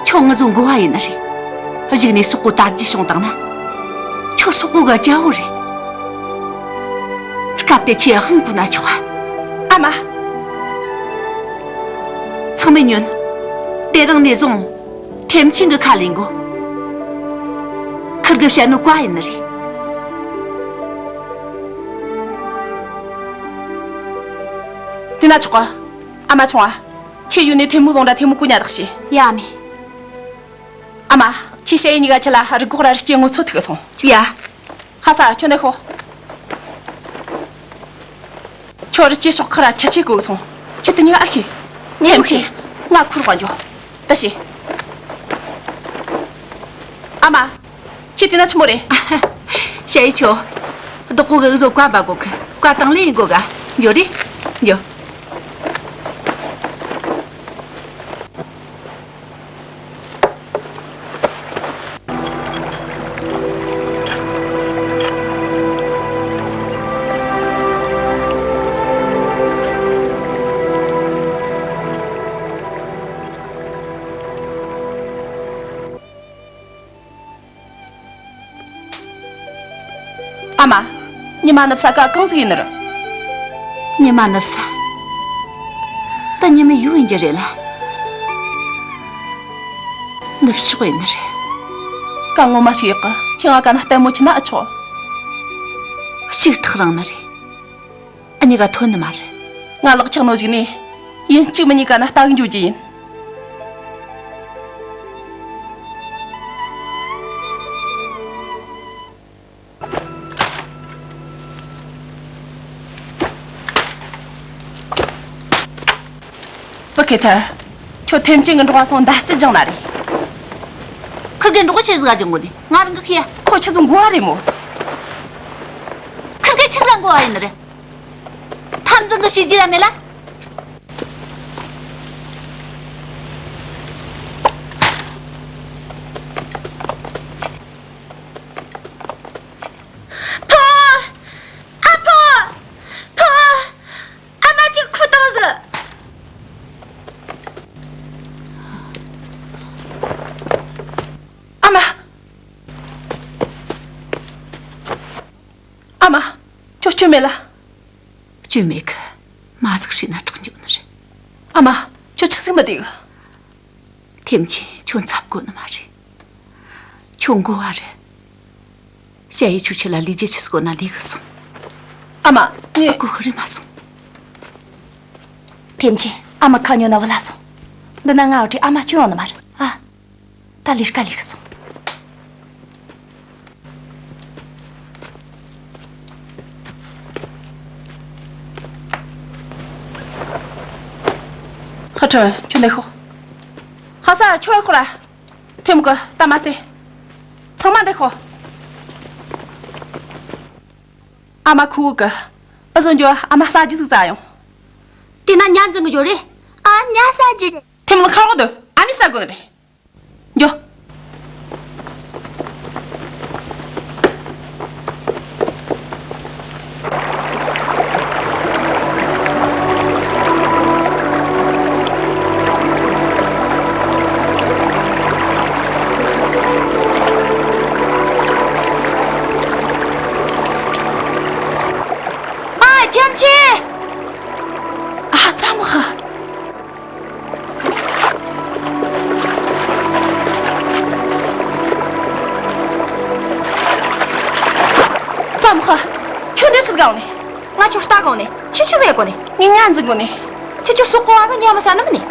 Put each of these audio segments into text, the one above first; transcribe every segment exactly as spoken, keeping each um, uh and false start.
ཁྱོད་ང་ཚོའི་འགོ་བ་ཡིན་ནི་རེད། གཞུག་ནས་སོག་པོ་དར་རྒྱས་བྱུང་བཏང་ན། ཁྱོད་སོག་པོ་གི་རྒྱལ་པོ་རེད། སྐབས་དེ་ཁྱེད་དབང་བསྐུར་ན་ཆོག་ཨ། ཨ་མ། ཚང་མས་ཉོན། དེ་རིང་ནས་བཟུང་། ཐེམ་ཆེན་གྱི་ཁ་ལེན་དགོས། ཁིར་གིས་བཤད་ནོ་བཀའ་ཡིན་ནི་རེད། དེ་ན་ཆོག་ག་ཨ་མ་ཆུང་ང་། ཁྱེད་ཡུལ་ནས་ཐེ་མུ་ལོང་ར་ཐེ་མུ་ཀུ་ཉ་བདག་བྱོས། ཡ། ཨ་མ། ཨ་མ། ཁྱེད་ཞ་ཡི་གཉིས་ཀ་ཁྱེད་ལ་རི་གོག་ར་རི་སྐྱེས་ངོ་ཚོ་ཐུག་སོང་། ཡ། ཧ་ས། ཁྱོད་འདི་ཤོག་ཁྱོད་རི་སྐྱེས་ཤོག་ཁ་ར་ཁྱེད་ཆེ་གོ་སོང་། ཁྱེད་དེ་གཉིས་ཀ་ཨ་ཁེ། ངས་ཐེམ་ཆེ། ང་ཁུར་གང་འཇོག་ད་བྱོས། ཨ་མ། ཁྱེད་དེ་ན་ཆི་མོ་རེད། ཞ་ཡི་ཆོ། བདག་པོ་གི་འུ་ཚོ་བཀའ་འབག་གོ་ཁི། བཀའ་དང་ལེན་ཡིན་གོ་ག་འཇོ་རེ། འཇོ། ཨ་མ། ཉི་མ་ནུབ་ས་ཀ་གང་ཟིག་ཡིན་ནི་རེད། ཉི་མ་ནུབ་ས། ད་ཉི་མའི་ཡུལ་ཡིན་རྒྱུ་རེད་ལ། ནུབ་ཕྱོགས་ཡིན་ནི་རེད། ཀ་ངོ་མ་ཞིག་ཡག་གི། ཁྱེད་ང་ཀ་ན་ལྟད་མོ་ཁྱེར་ན་ཨེ་ཆོག་ཞིག་ཐག་རིང་ནི་རེད། ཨ་ནི་ག་ཐོན་ནི་མ་རེད། ང་ལག་ཆགས་ནོ་ཞིག་ནས། ཡིན་གཅིག་མིན་གཉིས་ཀ་ན་ལྟ་གི་འཇུག་རྒྱུ་ཡིན། བུ་ཁེ་ཐར། ཁྱོད་ཐེམ་ཆེན་གི་འགྲོགས་སོང་མདའ་རྩེ་སྦྱངས་ན་རེད། ཁིར་གེ་འགྲོགས་ཆི་ཟིག་ག་སྦྱངས་གོ་ནི། ང་རང་གི་ཁི་ཡ། ཁོ་ཆི་ཟིག་འགོ་བ་རེད་མོ། ཁིར་གེ་ཆི་ཟིག་ག་འགོ་བ་ཡིན་ནི་རེད། འཐབ་འཛིང་གི་བྱས་རྗེས་ར་མེད་ལ། ཕོ། ཨ་ཕོ། ཕོ། ཨ་མ་ཅིག་ཁུ་བཏང་ཟིག་ཨ་མ། ཨ་མ། ཁྱོད་སྐྱོན་མེད་ལ། སྐྱོན་མེད་གི། མ་ཟིག་བྱས་ན་དྲག་འགྱོ་ནི་རེད། ཨ་མ། ཁྱོད་ཆི་ཟིག་མི་བདེ་གི། ཐེམ་ཆེན་ཁྱོད་འཚབ་དགོས་ནི་མ་རེད། ཁྱོད་འགོ་བ་རེད། ཞ་ཡི་ཆོས་ཁྱེད་ལ་ལས་རྒྱུ་ཆི་ཟིག་དགོས་ན་ལས་གི་སོང་། ཨ་མ། ངས་གོ་གི་རེད་མ་སོང་། ཐེམ་ཆེན། ཨ་མ་ཁ་ཉོ་ན་བུ་ལ་སོང་། འདི་ན་ང་བྲིས་ཨ་མ་སྐྱོན་ཡོང་ནི་མ་རེད་ཨ། ད་ལས་ཀ་ལས་གི་སོང་། ཧ་ཁྲོན་ཁྱོད་འདི་ཤོག་ཧ་ས་ཁྱོད་ཁོ་ར། ཐེམ་གི་ད་མ་ཟེ། ཚང་མ་འདི་ཤོག་ཨ་མ་ཁུ་གི། ཨ་བཟོ་འགྱོ་ཨ་མ་ཟ་རྒྱུ་ཟིག་ཟ་ཡོང་། དེ་ན་ཉ་འཛིན་གི་འགྱོ་རེད། ཨ་ཉ་ཟ་རྒྱུ་རེད། ཐེམ་ལ་ཁ་རོག་དུ་ཨ་མི་ཟ་དགོས་ནི་རེད། འགྱོ། ཨ། ཁྱམས་ཆེ། ཨ་ཙམ་ཧ། ཙམ་ཧ། ཁྱོད་འདི་ཆི་ཟིག་ག་འོང་ནས། ང་ཁྱོད་ལྟ་གི་འོང་ནས། ཁྱེད་ཆི་ཟིག་ཡེད་གོ་ནས། ངས་ཉ་འཛིན་གོ་ནས། ཁྱེད་ཁྱོད་སོག་པོ་བ་གི་ཉ་མི་ཟ་ནི་མིན་ནས།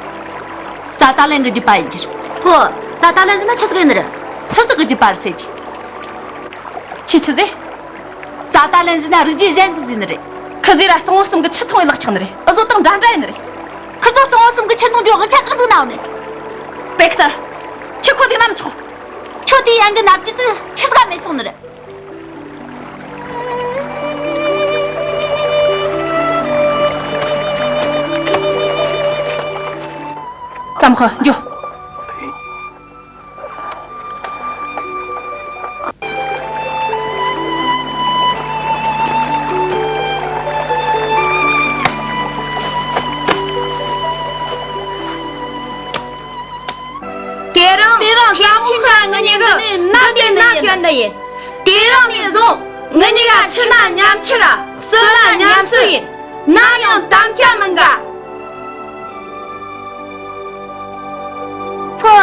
རྩ་ད་ལན་གི་རྒྱུད་པ་ཡིན་གྱི་རེད། ཧོ། རྩ་ད་ལན་ཟེར་ན་ཆི་ཟིག་ཡིན་ནི་རེད། སུ་ཟིག་གི་རྒྱུད་པ་རེད་ཟེར་གྱི། ཁྱེད་ཆི་ཟེར། རྩ་ད་ལན་ཟེར་ན་རིགས་རྒྱུད་གཞན་ཟིག་ཟེར་ནི་རེད། ཁི་ཟེར་ར་སྲིན་མོ་གསུམ་གི་ཆུ་འཐུང་བའི་ལག་ཆགས་ནི་རེད། འུ་ཟོ་དང་འདྲ་འདྲ་ཡིན་ནི་རེད། ཁི་ཚོ་སྲིན་མོ་གསུམ་གི་ཆུ་འཐུང་རྒྱུ་དབང་ཆ་གང་ཟིག་ན་ཡོད་ནི། པེ་ཁི་ཐར། ཁྱེད་ཁོ་དེ་ན་མི་ཆོག་ཁྱོད་དེའི་ཡན་གི་ནབ་ཀྱི་ཚིག་ཆི་ཟིག་ག་མེད་སོང་ནི་རེད། ཙམ་ཧ་འགྱོ། ཁྱིམ་ཁ་ང་གཉིས་ཀྱི་ནམ་གྱི་ནམ་གྱི་ནི་ཡིན། དེ་རིང་ནས་བཟུང་ང་གཉིས་ཀ་འཆི་ན་མཉམ་འཆི་ར་གསོན་ན་མཉམ་གསོན་ཡིན། ནམ་ཡང་དམ་བཅའ་མི་འགལ། ཕོ།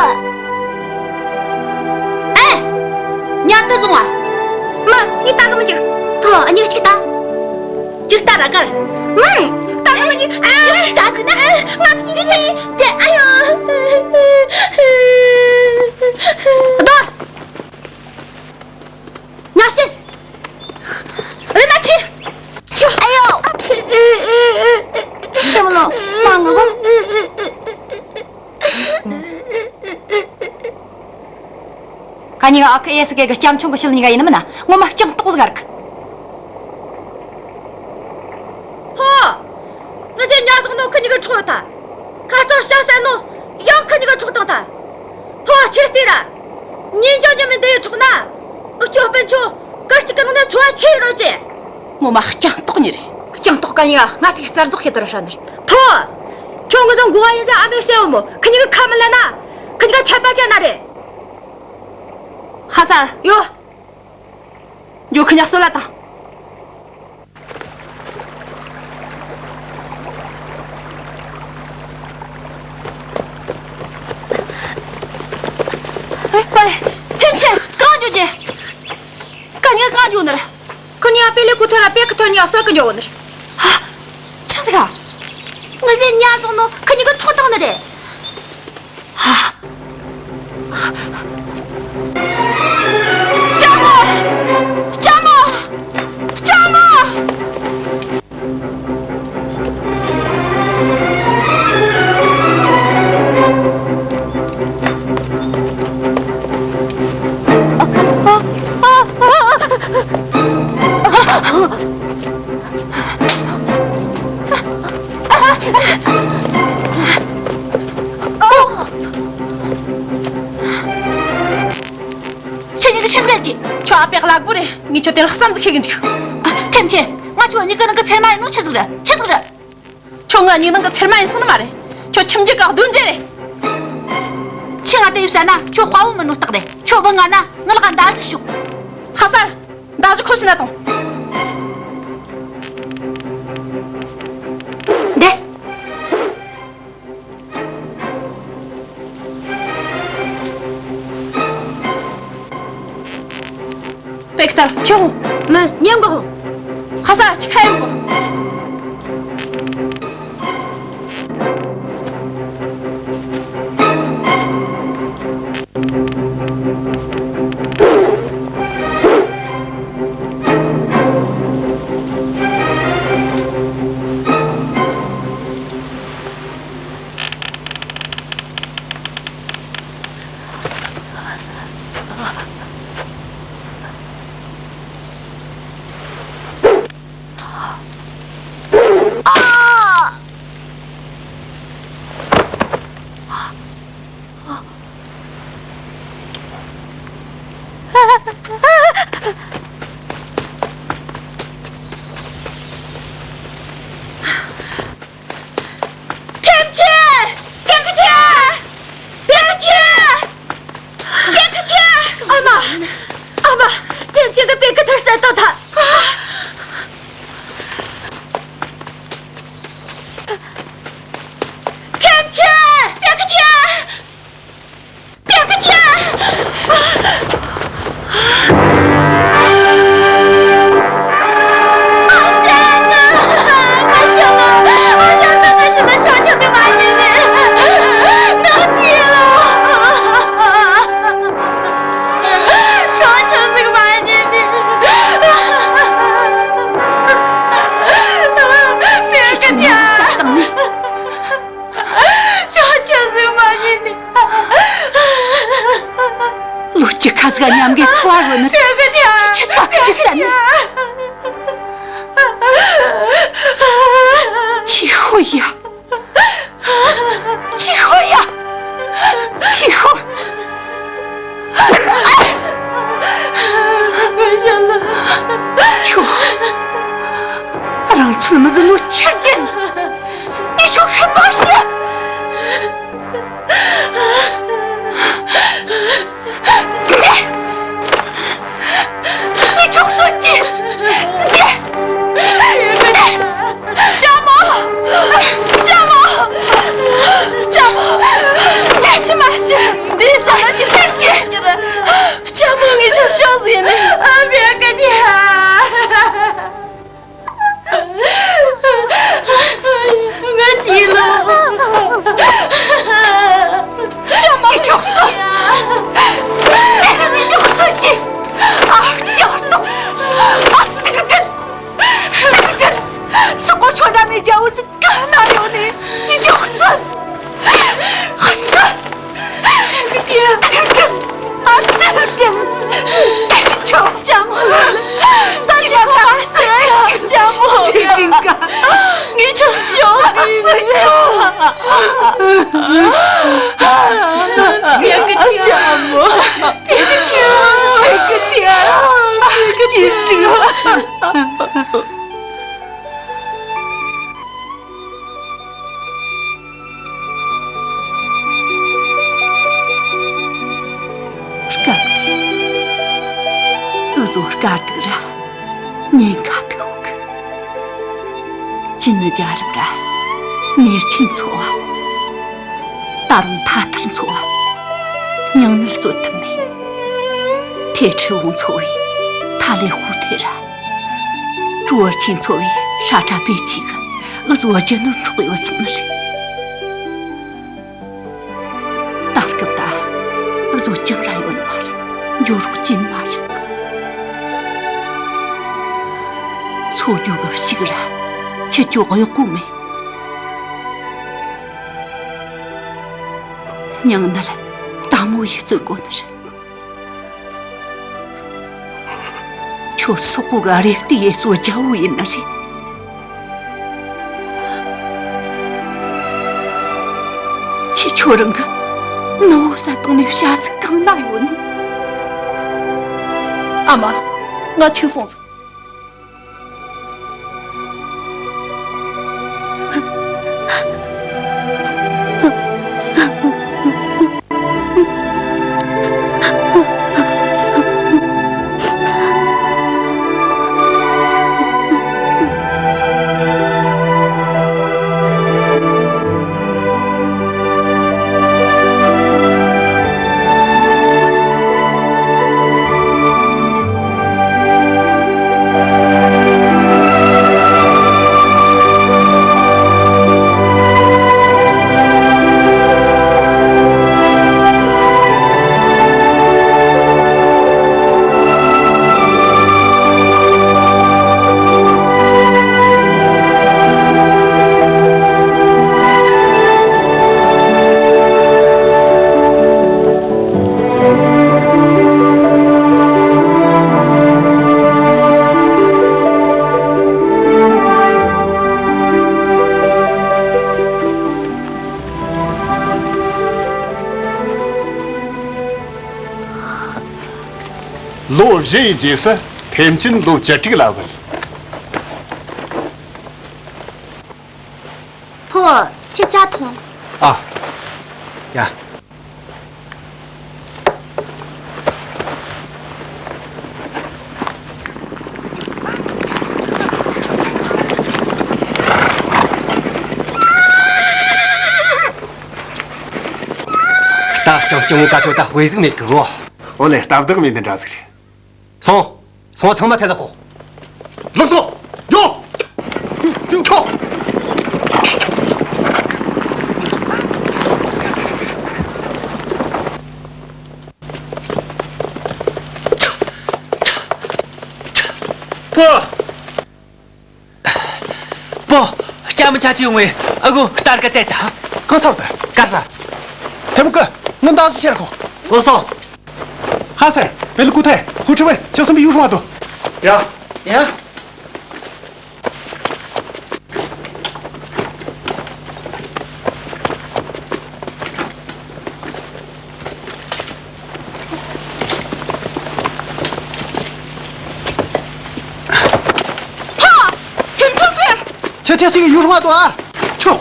ཨེ། མཉམ་དུ་བཟུང་བ། མི། ངས་ལྟ་གི་མི་འཇུག་ཕོ། གཉིས་གཅིག་ལྟ། གཅིག་ལྟ་ར་གར། མི། ལྟ་གི་མི་འཇུག་ཨ། ད་ཟིན་ན། ང་ཚོ་འདི་ཆ་ཡིན་དེ། ཨ་ཡོ། རྡོ། ང་ཤི། རེ་མ་ཁྲི། ཁྱོ། ཨ་ཡོ། ཤི་མ་ལོ། མ་ང་གོ། ཁ་ཉིན་ཨ་ཁུ་ཨེ་སི་ཀེ་གི་སྐྱབས་མཆོང་གི་ཤུལ་ཉིན་ག་ཡིན་ནི་མིན་ན། ངོ་མ་སྤྱང་ཏོག་ཟིག་རིག་ཧོ། ངི་ཟེ་ཉ་ཟོག་ནོ་ཁི་ཉི་གི་འཕྲོག་ཡོད་ད། ཁ་རྩང་ཤ་ཟ་ནོ་ཡང་ཁི་ཉི་གི་འཕྲོག་བཏང་ད། ཕོ་བ་ཆེ་བལྟས་ར། ཉིན་འཇོག་ཉི་མི་འདི་ཡི་འཕྲོག་ན། འུ་ཅོ་སྤུན་ཆོ་ཀར་གཅིག་གི་ནང་ནས་འཚོ་བ་ཆེ་རོ་ཅེ། ངོ་མ་སྤྱང་ཏོག་ཉི་རེད། སྤྱང་ཏོག་ག་ཉི་ག་ང་ཚོས་རྩར་རྫོགས་བྱེད་དུ་ར་ཧྲ་ནི་རེད། ཕོ། ཁྱོད་ངི་ཟོ་འགོ་བ་ཡིན་ཟེ་ཨ་མས་བཤད་འོ་མོ། ཁི་ཉི་གི་ཁ་མི་ལ་ན། ཁི་ཉི་ག་ཆད་པ་ཅན་ན་རེད། ཧ་སར། ཡོ། འགྱོ་ཁི་ཉག་སོ་ལ་དང་། ཨེ། ཐེམ་ཆེན་གང་འགྱོ་རྒྱུ། ག་ཉག་གང་འགྱོ་ནི་རེད། ཁི་ཉག་པེ་ལེ་ཀུ་ཐེ་ར་པེ་ཁི་ཐེ་ཉག་སོ་གི་འགྱོ་ནི་རེད། ཧ། ཆི་ཟིག་ག་ངི་ཟེ་ཉ་ཟོག་ནོ་ཁི་ཉི་གི་འཕྲོག་བཏང་ནི་རེད། ལྕམ་མོ། ལྕམ་མོ། ལྕམ་མོ། ཁྱེད་གཉིས་ཀྱིས་ཆི་ཟིག་ཡེད་ཀྱི། ཁྱོད་ཨ་ཕའི་གླ་སྒོ་རེད། ངས་ཁྱོད་དེ་རིང་བསམ་ཚུལ་ཤེས་གི་འཇུག་ཨ། ཐེམ་ཆེན། ང་ཁྱོད་མྱིག་གི་ནང་གི་ཚེར་མ་ཡིན་ནོ་ཆི་ཟིག་རེད། ཆི་ཟིག་རེད། ཁྱོད་ང་མྱིག་ནང་གི་ཚེར་མ་ཡིན་སོང་ནི་མ་རེད། ཁྱོད་ཁྱིམ་རྒྱུད་གི་གདོན་འདྲེ་རེད། ཁྱོས་ང་དེ་ཡོད་བཤད་ན་ཁྱོད་དཔའ་བོ་མིན་ནོ་རྟགས་རེད། ཁྱོད་བུ་ང་ན་ངི་ལག་མདའ་གཞུ་ཤོག་ཧ་སར། མདའ་གཞུ་ཁོ་ཤི་ན་དང་། འདེ། པེ་ཀི་ཐར། ཁྱོད། མི། ཉན་གོ། ཧ་སར་ཁྱི་ཁ་ཡེམ་གོ། ཐེམ་ཆེན། པེ་ཀི་ཐེ། པེ་ཀི་ཐེ། པེ་ཀི་ཐེ། ཨ་མ། ཨ་མ། ཐེམ་ཆེན་གྱིས་པེ་ཀི་ཐེར་བསད་གཏོང་ཐལ། ཐེམ་ཆེན། པེ་ཀི་ཐེ། པེ་ཀི་ཐེ། ཁྱེད་ཚོ་ངོ་ཚ་བཏང་ནས། ཁྱོད་ཆི་ཟིག་མ་ཉན་ནི། ལོ་བཅུ་ཁ་ཟིག་མཉམ་གི་འཚོ་བ་རོལ་ནི། ཁྱོད་ཆི་ཟིག་ཁ་ཁ་ཟ་ནི། ཁྱི་ཧོ་ཡ། ཁྱི་ཧོ་ཡ། ཁྱི་ཧོ། ཁྱོད། རང་ཚོད་མི་ཟིན་ནོ་ཕྱིར་འཐེན། ངས་ཁྱོད་ཤི་པ་ཤི། ཨ་ཏི་ཀྲང་། ཏི་ཀྲང་། ལྕམ་མོ་ལགས། ད་ཁྱེད་ཁོ་པར་ཚོས་ཤིག་ལྕམ་མོ། ཁྱེད་ཀྱིས་ཀ་ངས་ཁྱོད་ཤོག་ཟེར། ངས་ཀི་ལྕམ་མོ། ངས་ཀི་ལྕམ་མོ། ངས་ཀི་ལྕམ་མོ། ངས་ཀི་ལྕམ་མོ། སྐབས་དེ། འུ་ཟོ་དཀའ་སྡུག་ར་ཉེན་ཁ་ཐུག་ཡོད་གི། གཅིག་ནི་རྒྱལ་རབས་ར་མེར་ཆེན་ཚོ་བ། ད་རུང་ཐ་ཐར་ཚོ་བ། སྙིང་ནད་གསོ་ཐུབ་མེད། ཐེ་ཁྲི་བོང་ཚོ་བའི་ཐ་ལེ་ཧུ་ཐེ་ར། ཀྲུའུ་ཨར་ཆིན་ཚོ་བའི་ཧྲ་ཁྲ་པེ་ཆི་གི་འུ་ཟོ་རྒྱུ་ནོར་འཕྲོག་ཡོད་སོང་ནི་རེད། ད་སྐབས་ད་འུ་ཟོ་ཅང་ར་ཡོད་ནི་མ་རེད། འགྱོ་རོགས་ཅི་མ་རེད། འཚོ་རྒྱུ་གི་ཕྱུགས་ར་ཁྱི་སྐྱོ་གཡོག་པོ་མེད། སྙིང་ནད་དྭངས་མོ་ཡིས་གསོ་དགོས་ནི་རེད། ཁྱོད་སོག་པོ་གི་རེ་ལྟོས་ཡེ་སོ་རྒྱལ་པོ་ཡིན་ནི་རེད། ཁྱེད་ཁྱོད་རང་གི་ནང་བོ་ས་དོང་ནས་བྱ་ཟིག་གང་ན་ཡོད་ནི། ཨ་མ། ང་ཆིག་སོང་ཟིག་ལོ་བཞི་ཡི་རྗེས་སུ་ཐེམ་ཆེན་ལོ་བཅུ་དྲུག་ལ་བུད། ཕོ། ཁྱེད་ཇ་འཐུང་། ཨ། ཡ། རྟ་རྐྱང་རྐྱང་ག་ཚོད་ད་དཔེ་ཟིག་མེད་གི་རོ། ཨོ་ལེ། སྟབས་བདེ་མེད་ནི་འདྲ་ཟིག་རེད། སོང་། སོང་། ཚང་མ་ཐད་ལ་ཤོག་ལགས་སོ། ཡོ། ཁྱོ། ཕོ། པོ། སྐྱ་མི་ཆ་ཅི་ཡོང་བས་ཨ་གོ་སྟར་ག་བལྟས་ད། གང་ཚབ་ད། ག་ས། ཐེམ་ཀུ། ངུ་འདང་ཟི་ཤེར་ཁོ། ལོ་སོ། ཧ་སེ། བེ་ལི་ཀུ་ཐེ། ཧུ་ཁྲི་བེ། ཆག་སུམ་པའི་ཡུ་ཧྲུང་བ་དུ། ཡ། ཡ། ཕ། སེམས་ཆུང་བྱོས། ཁྱེད་ཁྱེད་ཅིག་ཡུལ་མ་གཏོགས་ཨ། ཁྱོ།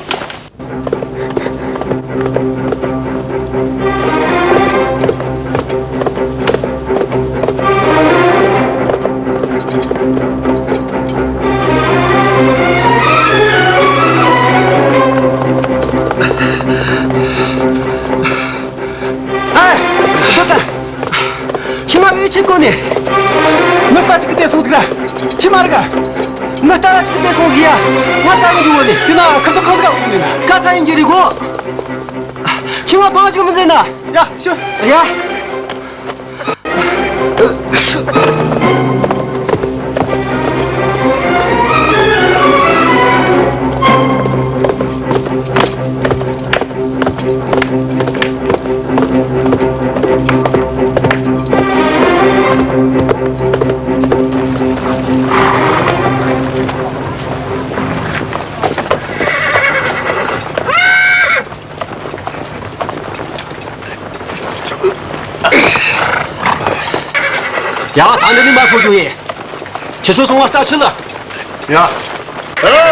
ཨེ། ཁྱོད་ད། ཁྱི་མ་འུ་ཆེ་གོ་ནས། མི་རྟ་ཅིག་གི་དེ་སོང་ཟིག་ར། ཁྱི་མ་ར་ག་མི་རྟ་ར་ཅིག་གི་དེ་སོང་ཟིག་ཡ། ང་ཚ་གི་འཇུ་བོ་ནས་དེ་ན་ཁིར་ཚོ་གང་ཟིག་ག་སོང་ནས་ན་ག་ས་ཡིན་གྱི་རེད་གོ། ཁྱི་མ་ཕང་ཅིག་མི་ཟེར་ན། ཡ་ཤི། ཡ། ཡ། ད་འདི་ནས་མར་འཚོལ་རྒྱུ་ཡིན། ཁྱེད་ཚོ་སོང་བ་རྟ་ཁྲིད་ལ། ཡ། ཨ།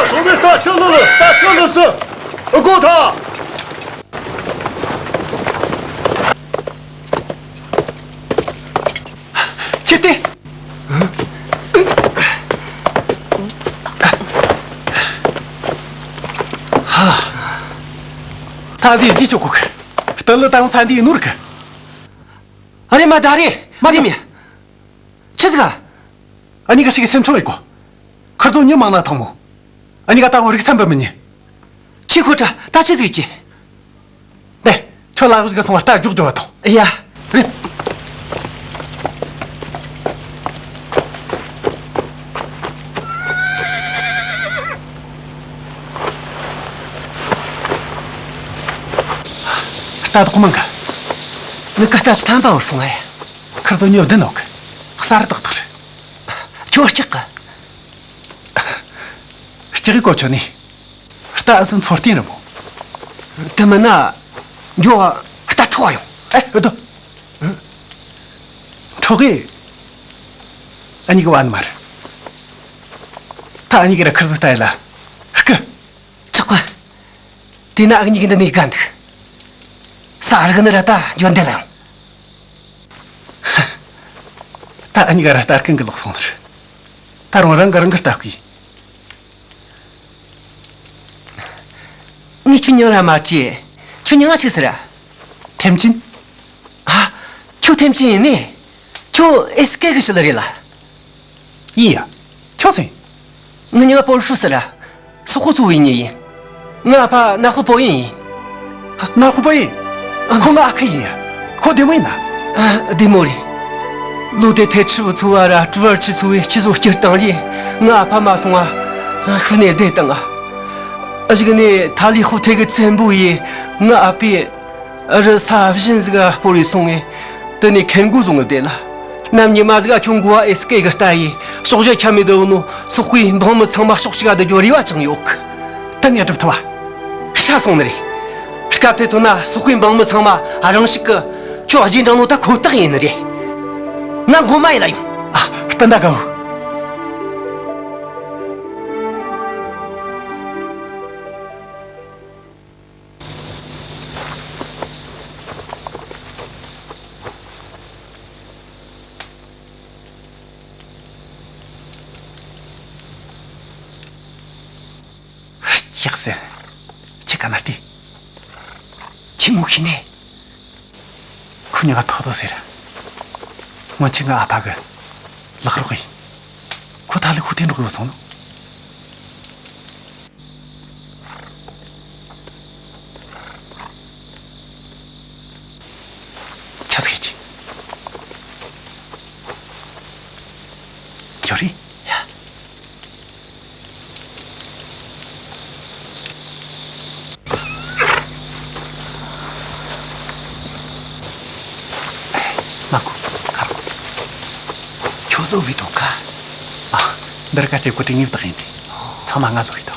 སོང་བའི་རྟ་ཁྲིད་ལ། རྟ་ཁྲིད་ལ་སི། ཨ། སྒོ་ཐ། ཁྱེར་ཏེ། ཧ། ད་འདི་རྗེས་ཆོག་གོ་གི། རྟ་ལ་ད་རུང་ཚ་འདི་ནོར་གི། ཨ་རེ་མ་ད་རེ་མ་རེ་མེ། ཆི་ཟིག་ག་ཨ་ནི་ག་ཞིག་གི་སེམས་ཚོགས་ཡི་གོ། ཁར་ཚོ་ཉི་མང་ན་ཐང་མོ། ཨ་ནི་ག་ད་བོ་རིག་བསམ་པ་མི་ཉན། ཁྱི་ཁོ་ཏྲ་ད་ཆི་ཟིག་གི། ནས་ཁྱོད་ལ་ཟིག་ག་སོང་བ་རྟ་རྒྱུག་རྒྱུ་བ་ཐོང་། ཡ། རེད། རྟ་དོག་མང་ག་ནི་ཀ་རྟ་ཆི་ཐམ་པ་བར་སོང་ཨེ། ཁར་ཚོ་ཉོ་བདུན་ནོག་གསར་དག་དག་རེད། ཁྱོད་སྐྲག་གི། སྐྲག་གི་གོ་ཆོད་ནི། རྟ་ཨ་ཙི་འཚོ་རྟེན་རེད་མོ། དེ་མིན་ན། འགྱོ་བ་རྟ་འཕྲོག་ཡོང་། ཨེ་ཨེ་དོ། འཕྲོག་གི། ཨ་ནི་གི་བ་ནི་མ་རེད། ད་ཨ་ནི་གི་ར་ཁར་ཚོ་ལྟ་ཡི་ལ། སྐུ། ཆོག་གི། དེ་ན་ཨ་ནི་གི་འདི་ནས་ག་འདུག་ས་ར་གི་ནི་ར་ད་འགྱོ་འདི་ལ་ཡོང་། ད་ཨ་ནི་ག་ར་ལྟ་རྐང་གི་ལོག་སོང་ནི་རེད། ད་རུང་རང་གི་རང་གི་ལྟ་གི། ངས་ཁྱོད་མྱིང་ར་མ་དྲིས། ཁྱོད་མྱིང་ང་ཆི་ཟེར་ར། ཐེམ་ཅིན། ཨ། ཁྱོད་ཐེམ་ཅིན་ཡིན་ནི། ཁྱོད་ཨེ་སི་ཀེ་གི་ཞི་ལི་རེད་ལ། ཡིན་ཡ། ཁྱོད་སུ་ཡིན། ངའི་མྱིང་ང་པོ་ཧྲུ་ཟེར་ར། སོག་པོ་གཙོ་བོ་ཡིན་ནི་ཡིན། ང་ཨ་ཕ་ནག་པོ་པོ་ཡིན། ནག་པོ་པོ་ཡིན། ཨ། ཁོ་ང་ཨ་ཁུ་ཡིན་ཡ། ཁོ་བདེ་མོ་ཡིན་ན། ཨ། བདེ་མོ་རེད། ལོ་དེ་ཐེ་ཁྲི་བུ་ཚོ་བ་ར་ཀྲུ་བར་ཆི་ཚོ་བའི་ཁྱི་ཚོ་སྐྱུར་བཏང་རེད། ང་ཨ་ཕ་མ་སོང་བ། ཤུལ་ནས་བསྡད་བཏང་ང་། གཞུག་ནས་ཐ་ལི་ཧུ་ཐེ་གི་བཙན་པོ་ཡིས་ང་ཨ་ཕའི་རི་ས་བཞིན་ཟིག་ག་སྤོ་རེ་སོང་ངས། དེ་ནས་ཁེར་མགོ་བཟུང་ངས་བསྡད་ལ། ནམ་ཉི་མ་ཟིག་ག་ཁྱོད་མགོ་བ་ཨེ་སི་ཀེ་གི་རྟ་ཡིས་ཕྱོགས་བཞི་ཁྱམས་མེད་དུ་ནོ་སོག་པོའི་འབངས་མི་ཚང་མ་ཕྱོགས་གཅིག་ག་བསྡུ་རྒྱུ་རེ་བ་བཅངས་ཡོད་གི། ད་ངས་སྒྲུབ་ཐུབ་བ། ཤ་སོང་ནི་རེད། སྐབས་དེ་དུས་ན་སོག་པོའི་འབངས་མི་ཚང་མ་རང་ཤུགས་ཀྱིས་ཁྱོད་རྗེས་འབྲང་ནོ་ད་ཁོ་ཐག་ཡིན་ནི་རེད། ང་མགོ་མ་ཡིན་ལ་ཡོང་། ཨ། སྤུན་ཟླ་དགའ་བོ། ལྕགས་ཟེར། ཁྱི་ག་ན་ལྟོས། ཁྱི་མོ་ཤི་ནས། ཁོ་མྱིང་ང་ཐོ་ཐོ་ཟེར། སྔོན་ཆད་ངའི་ཨ་ཕ་གི་ལག་རོགས་ཡིན། ཁོ་ཐ་ལི་ཧུ་ཐེ་འགྲོ་གི་ཡོད་སོང་ནོ། ཆ་ཟིག་ཡིན་གྱི། ཇོ་རི། ཡ། མ་གོ། ཁ་རོག་ཁྱོད་ལོ་བི་དོ་ཁ། ཨ། འདིར་ཀ་སྐྱེ་གོ་དྲི་ངེས་བཏགས་ཡིན་ཏེ། ཚང་མ་ང་ལོ་བི་དོ།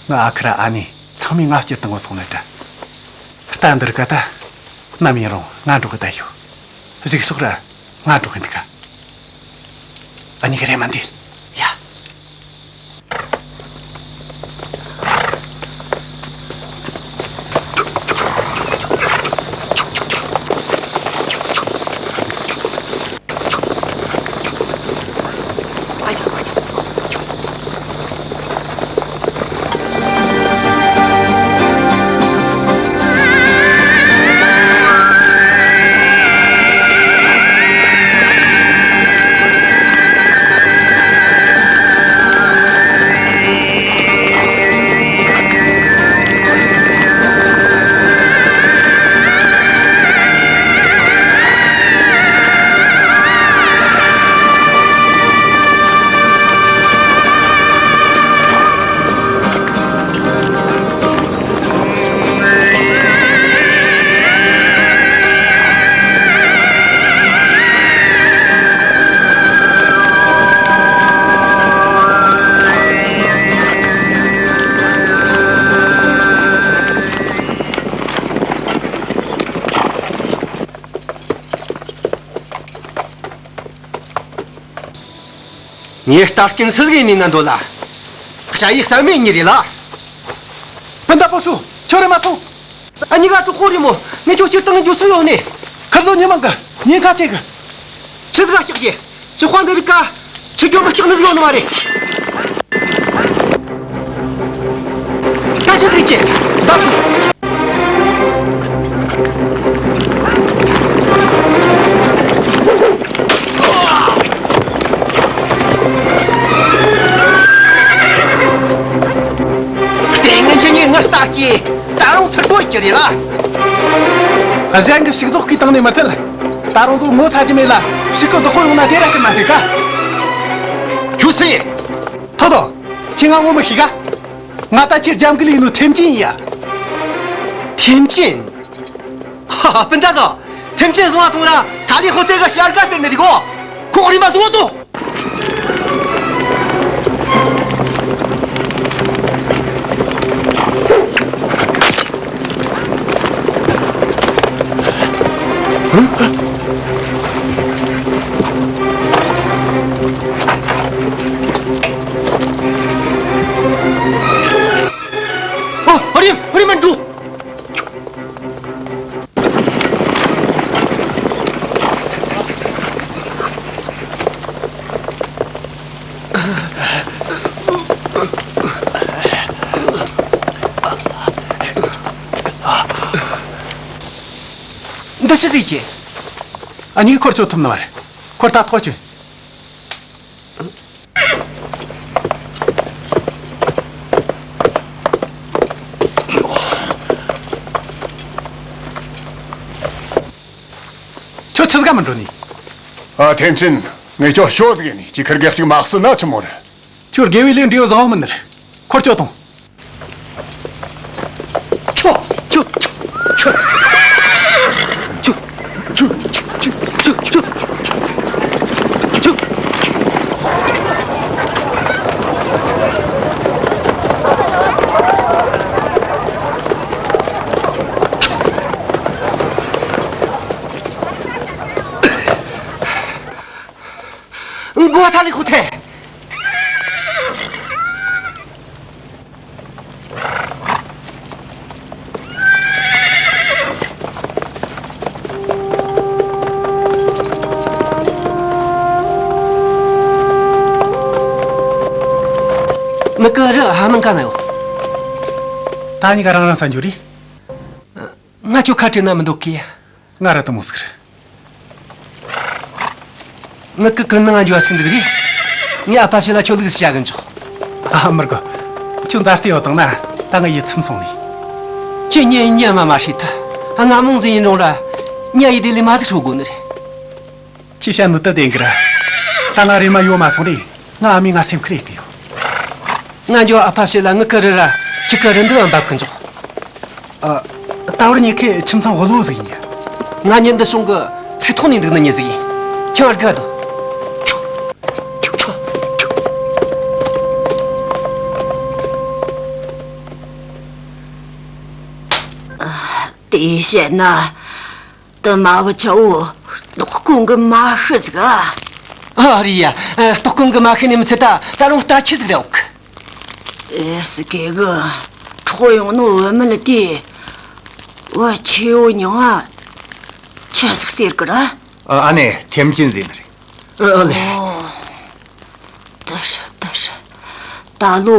ང་ཨ་ཁུ་ར་ཨ་ནེ་ཚང་མས་ང་སྐྱིད་དང་ངོ་སོང་ནས་འདྲ། རྟ་འདིར་ཀ་ད། ནམ་ཡིན་རུང་ང་འགྲོ་གི་ད་ཡོད། གཞུག་ཕྱོགས་ར་ང་འགྲོ་གི་འདུག་ག་ཨ་ནི་གི་རེ་མ་འདི། ཡ། ངས་ལྟ་རྐྱེན་སུ་ཟིག་ཡིན་ནས་ན་འདོད་ལ། ཞ་ཡིས་བསམ་མེད་གཉིས་རེད་ལ། སྤུན་ཟླ་པོ་ཧྲུ། ཁྱོད་རེ་མ་སོང་། ཨ་ཉི་ག་གྲོགས་ཧོ་རི་མོ། ངས་ཁྱོད་སྤྱིར་བཏང་གི་འཇུ་སུ་ཡོང་ནས། ཁར་ཟོ་ཉི་མང་གི་ཉེན་ཁ་ཆེ་གི། ཆི་ཟིག་ག་སྐྱག་གི། ཆི་དཔང་འདི་རིག་ག་ཆི་སྐྱོ་མི་སྐྱག་ནི་ཟིག་ཡོང་ནི་མ་རེད། ད་ཆི་ཟིག་གི། ད་བུ། ལྟས་ངན་ཁྱེད་གཉིས་ངར་ལྟ་སྐྱེ། ད་རུང་ཚུར་རྒོལ་གྱི་རེད་ལ། གཞན་གྱི་ཕྱུགས་ཟོག་གི་སྟེང་ནས་མི་ཚད། ད་རུང་ཟོག་ངོ་ཚ་རྒྱུ་མེད་ལ། ཕྱུགས་གི་བདག་པོ་ཡོང་ན་དེ་ར་ཀི་མ་ཟིག་ག་ཁྱོད་སུ་ཡིན། ཐོ་ཐོ། ཁྱེད་ང་ངོ་མི་ཤེས་ག་ང་ད་ཁྱེད་རྒྱབ་འགལ་ཡིན་ནོ་ཐེམ་ཅིན་ཡིན་ཡ། ཐེམ་ཅིན། ཧ་ཧ། སྤུན་ཟླ་ཚོ། ཐེམ་ཅིན་བཟུང་བ་ཐོང་ར་ཐ་ལི་ཧོ་ཏེ་ག་ཤར་ག་སྟེར་ནི་རིག་གོ་ཁོང་རིམ་པ་བཟུང་བ་དོ། ཨ། ཨ་རིམ། ཨ་རིམ་མ་འགྲོ། འདི་ཆི་ཟིག་གི། ཨ་ནི་འཁོར་ཆོད་ཐུབ་ནི་མ་རེད། འཁོར་ད་ཐོག་ཆོད། ཁྱོད་ཆི་ཟིག་ག་མི་འགྲོ་ནི། ཨ། ཐེམ་ཅིན། ངས་ཁྱོད་ཤོ་ཟིག་ཡིན་ནི་ཅི་ཁར་གེགས་ཤིག་མ་གསོད་ན་ཆི་མོ་རེད། ཁྱོད་དགེ་བའི་ལས་འབྲས་བཟང་བ་མིན་ནི་རེད། འཁོར་ཆོད་ཐོང་། ཆོ། ཆོ། ཆོ། ཆོ། ཆོ། མགོ་ཐ་ལི་ཁུ་ཐེ། མི་ཀི་རི་ཧ་མིན་ག་ན་ཡོད། ད་ཉི་ག་རང་རང་ས་འཇུ་རེད། ང་ཁྱོད་ཁ་བྲལ་ན་མི་འདོད་གི། ང་ར་དུ་མོ་ཟིག་རེད། ངི་ཀི་ཀིར་ནང་ང་འགྱོ་བ་ཞིག་འདུག་རེད། ངས་ཨ་ཕ་བཤད་ལ་ཁྱོད་ལུགས་སུ་བྱ་གི་འཇོག་ཨ་མི་དགོས། ཁྱོད་མཛའ་བརྩེ་ཡོད་དང་ན་ད་ང་ཡིད་ཚིམ་སོང་ནས། ཁྱེད་ཉེ་ཉེ་མ་མ་ཧྲི་ཐ། ང་མོང་ཟིན་ཡིན་རུང་ར། ཉ་ཡི་དེ་ལས་མ་ཟིག་ཧྲོ་དགོ་ནི་རེད། ཁྱེད་བཤད་ནོ་ད་བདེན་གི་ར། ད་ང་རེ་མ་ཡོད་མ་སོང་རེད། ང་ཨ་མས་ང་སེམས་ཁུར་ཡེ་གི་ཡོད། ང་འགྱོ་ཨ་ཕ་བཤད་ལ་ངི་ཀི་རི་ར། ཁྱི་ཀི་རི་འདི་བ་འབབ་གི་འཇོག་ཨ། ད་བར་ཉི་ཁའི་ཁྱིམ་ཚང་ཧོ་ལོ་ཟིག་ཡིན། ང་ཉིན་འདི་སོང་གི་ཚིག་ཐོག་ནས་འདུག་ནི་ཉི་ཟིག་ཡིན། ཁྱེད་བར་དགའ་དོ། དེ་བཤད་ན། དུ་མ་བུ་ཆ་བོ་ལྟོགས་སྐོམ་གི་མ་ཤི་ཟིག་ཨ། ཨ་རེད་ཡ། ལྟོགས་སྐོམ་གི་མ་ཤི་ནི་མི་ཚད་ད་ད་རུང་རྟ་ཁྱི་ཟིག་རེད་འོག་ཨེ་སི་ཀེ་གི་འཕྲོག་ཡོང་ནོ་བུད་མེད་དེ་བུ་ཆེ་བོ་མྱིང་ང་ཆི་ཟིག་ཟེར་གི་ར། ཨ་ནེ་ཐེམ་ཅིན་ཟེར་ནི་རེད། ཨ་ལེ། ཨོ། དེ་རེད་དེ་རེད། ད་ལོ་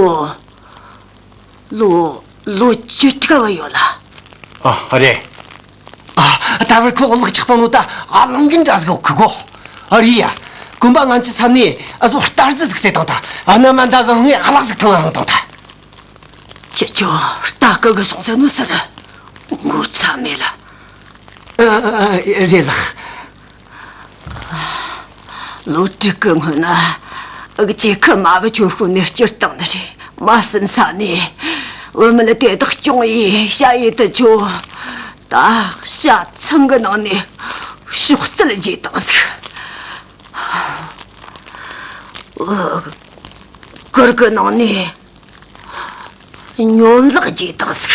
ལོ་ལོ་བཅུ་ཕྲག་བ་ཡོད་ལ། ཨ་རེད། ཨ། ད་བར་ཁོ་ལག་ཆགས་བཏང་ནོ་ད་ཨ་ལང་གིན་འདྲ་ཟིག་གོ་གི་གོ་ཨ་རེད་ཡ། གོམ་པ་ང་ཚོའི་ས་ནས་ཨ་ཟོ་རྟ་རྫི་ཟིག་བསད་བཏང་ད། ཨ་ན་མ་འདའ་ཟང་ངས་ཨ་ལག་ཟིག་ཐང་ཨང་བཏང་ད། ཁྱེད་ཆོ་རྟ་ཀི་གི་སོང་ཟེར་ནོ་ཟེར། ངོ་ཚ་མེད་ལ། ཨ་ཨ་ཨ་རེད་ལགས། ལོ་དྲུག་གི་སྔོན་ན་ཨུ་ཅེ་ཁི་མ་བུ་ཆོ་ཤུལ་ནས་སྐྱུར་བཏང་ནི་རེད། མ་བསམ་ས་ནས་བུད་མེད་དེ་དག་སྐྱོང་ཡི་ཤ་ཡི་དུ་ཆོ། ད་ཤ་ཚང་གི་ནང་ནས་ཤོག་རྩལ་རྒྱས་བཏང་ཟིག་ཨུ་གུར་གི་ནང་ནས་སྨྱོ་ལག་རྒྱས་བཏང་ཟིག་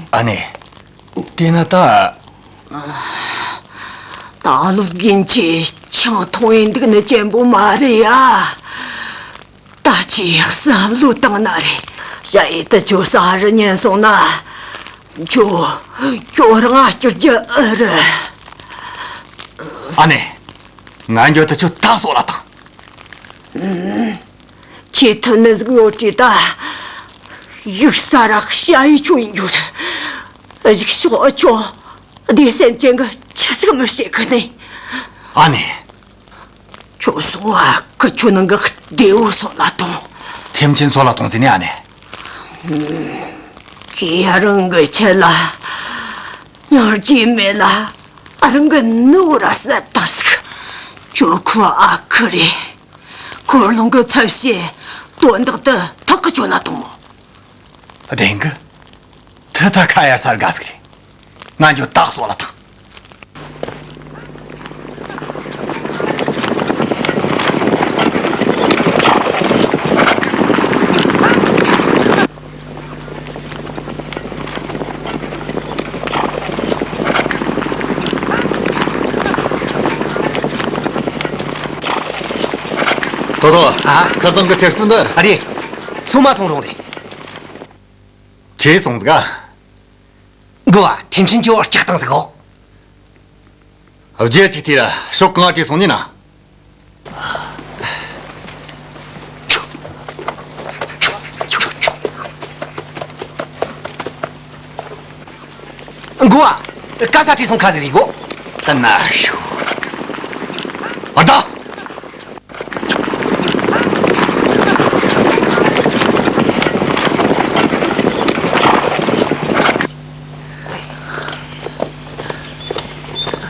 ཨ་ནེ། དེ་ན་ད། ད་ལོ་རྒན་གྱིས་ཆང་འཐུང་ཡིན་འདུག་ནི་ཅན་པོ་མ་རེད་ཡ། ད་ཅིག་བསམ་བློ་བཏང་ན་རེད། ཞ་ཡི་ད་ཁྱོད་ས་རུ་ཉན་སོང་ན། ཁྱོད་ཁྱོད་རང་ང་སྐྱུར་རྒྱུ་ཨེ་རེད། ཨ་ནེ། ང་འགྱོ་ད་ཁྱོད་ད་སོ་ལ་དང་། ཁྱེད་ཐུན་ནི་ཟིག་ཡོད་དྲིས་ད། ཡུག་ས་རག་ཞ་ཡི་ཁྱོད་ཡིན་རྒྱུ་རེད། གཞུག་ཤོག་ཨ་ཁྱོད་བདེ་སེམས་ཅན་གི་ཆི་ཟིག་མི་བྱེད་གི་ནི། ཨ་ནེ། ཁྱོད་སོང་ཨ་ཁུ་ཆུ་ནང་གི་བདེ་བོ་སོ་ལ་དང་། ཐེམ་ཆེན་སོ་ལ་དང་ཟིན་ནི་ཨ་ནེ། ཁྱེད་ཡ་རང་གི་ཆེད་ལ། ཉར་གྱི་མེད་ལ། ཨ་རང་གི་ནུ་ར་ཟད་ད་ཟིག་ཁྱོད་ཁུ་ཨ་ཁུ་རེད། འཁོར་ལོང་གི་ཚབ་བྱེད་དོན་དག་ཏུ་ཐག་གི་ཆོད་ལ་དང་། བདེན་གི། ཐི་ཐ་ཁ་ཡར་སར་དགའ་ཟིག་རེད། ང་འགྱོ་ད་སོ་ལ་དང་། ཏོ་ཏོ། ཨ། ཁིར་ཚང་གི་ཚེ་སྐྱོན་འདི་རེད། ཨ་རེད། སོང་མ་སོང་རུང་རེད། བྲོས་སོང་ཟིག་ག་འགོ་བ་ཐེམ་ཆེན་གྱི་བར་སྐྱག་བཏང་ཟིག་གོ། རྒྱལ་གཅིག་དེ་ལ་ཕྱོགས་གང་བྲོས་སོང་ནི་ན། འགོ་བ། ག་ས་བྲོས་སོང་ཁ་ཟིག་རེད་གོ། ད་ན་ཤོ། ཨ་ད།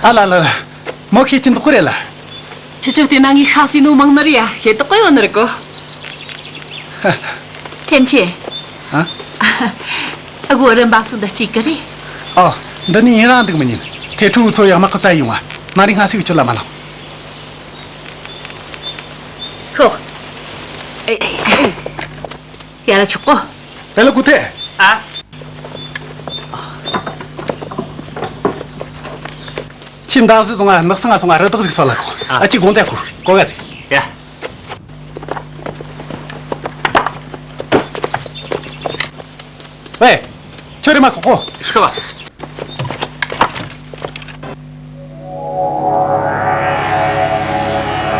ཨ་ལ་ལ་ལ། མོ་ཁྱེད་ཀྱི་འདུག་གི་རེད་ལ། ཁྱེད་ཆོ་བལྟས་ན་ངས་ཤ་ཟོས་ནོ་མང་ནི་རེད་ཡ། ཤེས་རྟོགས་གི་ཡོད་ནི་རེད་གོ། ཐེམ་ཆེན། ཨ། ཨ་གོ་རིན་འབབ་སོ་འདི་གཅིག་གི་རེད། ཨོ། འདི་ནི་ཡིན་རང་འདུག་མི་ཉན། ཐེ་ཕྲུ་གུ་ཚོ་ཡག་མ་ཁོ་ཚ་ཡོང་བ། མ་རིག་སྔ་སེ་གི་ཆུ་ལ་མ་ལངས། ཤོག་ཡ་ལ་ཆོག་གོ། དེ་ལ་གུ་ཐེ། ཨ། ཁྱིམ་བདག་ཟི་བཟུང་ང་ནགས་སང་ང་སོང་ང་རི་དྭགས་ཤིག་སོ་ལ་ཁོ། ཨ། ཨ་ཅི་དགོང་དེ་ཁུ་གོ་ག་ཟི། ཡ། ཝེ། ཁྱོད་རེ་མ་ཁོ་ཁོ། སོ།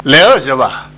ལེའོ་བཞི་བ།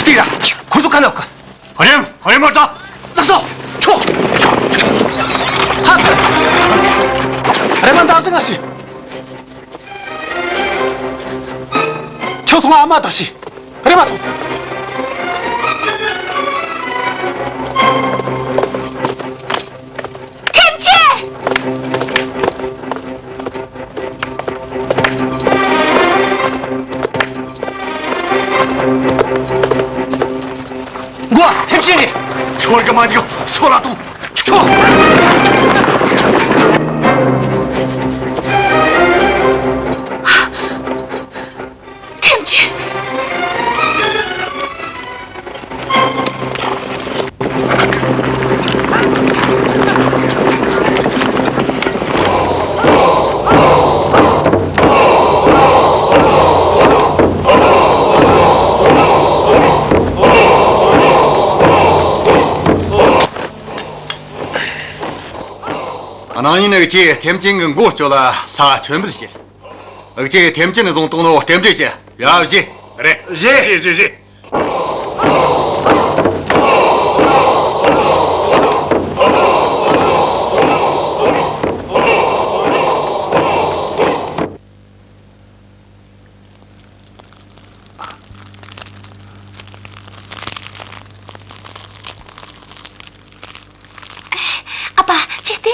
ལྟོས་ར། ཁོ་ཚོ་ག་ན་ཡོད་གི། རེམ། རེམ་མ་ད། ལགས་སོ། ཁྱོ། ཧ་ཧ། རེམ་མ་ད་ཟིན་ང་ཤི། ཁྱོད་སོང་ཨ་མ་དག་ཤི། རེམ་མ་སོང་། ཐེམ་ཆེན། འགོ་ཐེམ་ཆེན་རེད། ཆོར་གི་མ་འཇིག་སོ་ལ་ཏུ། ཆོ། ཐེམ་ཆེན། གནང་ཡིན་ནི་ཅི་ཐེམ་ཅིན་གི་མགོ་གཅོད་ལ་ལྷ་མཆོད་འབུལ་བྱེད། ཨུ་ཅི་ཐེམ་ཅིན་བཟུང་གཏོང་ནོ་རྟེན་འབྲེལ་བྱེད། ཡ་བཞེས། རེད། བཞེས། བཞེས་བཞེས་བཞེས། ཨ་ཕ། ཅི་སྟེ།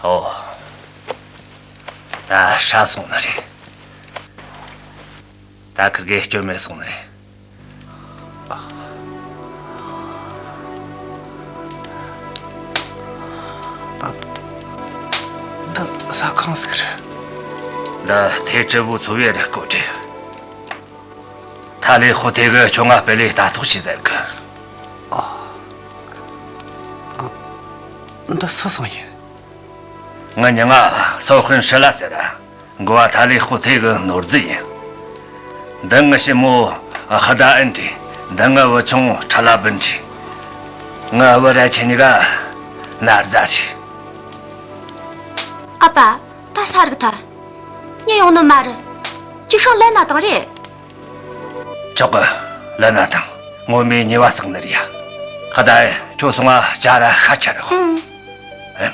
ཨོ། ད་ཧྲ་སོང་ནི་རེད། ད་ཁིར་གེ་སྐྱོན་མེད་སོང་ནི་རེད། འདི་ཟ་ཁང་ཟིག་རེད། འདི་ཐེ་ཀྲི་བུ་ཚོ་བའི་རེད་སྐོ་དྲི། ཐ་ལི་ཧུ་ཐེ་གི་ཁྱོད་ང་སྤེལ་ལས་ལྟ་རྟོག་བྱས་ཟེར་གི། ཨ། ཨ། འདི་སུ་སང་ཡིན། ངའི་མྱིང་ང་སོ་ཧུན་ཧྲི་ལ་ཟེར། འགོ་བ་ཐ་ལི་ཧུ་ཐེ་གི་ནོར་རྫི་ཡིན། འདི་ངའི་ཞི་མོ་ཧི་ད་ཨན་དྲིས། འདི་ངའི་བུ་ཆུང་ཁྲ་ལ་བུན་དྲིས། ངའི་བུ་ར་ཆེ་གཉིས་ཀ་ན་རྫ་ཆེ། ཨ་ཕ། ད་ས་རིག་ཐལ། མྱི་ཡོང་ནི་མ་རེད། ཅིག་ཤིང་ལན་ན་དང་རེད། ཆོག་གི། ལན་ན་དང་། ངོ་མའི་ཉེས་པ་བསགས་ནི་རེད་ཡ། ཧ་ད་ཨེ། ཁྱོད་སོང་ང་ཅ་ར་ཤ་ཆ་ར་ཧོ། ཨུམ། ཨེ།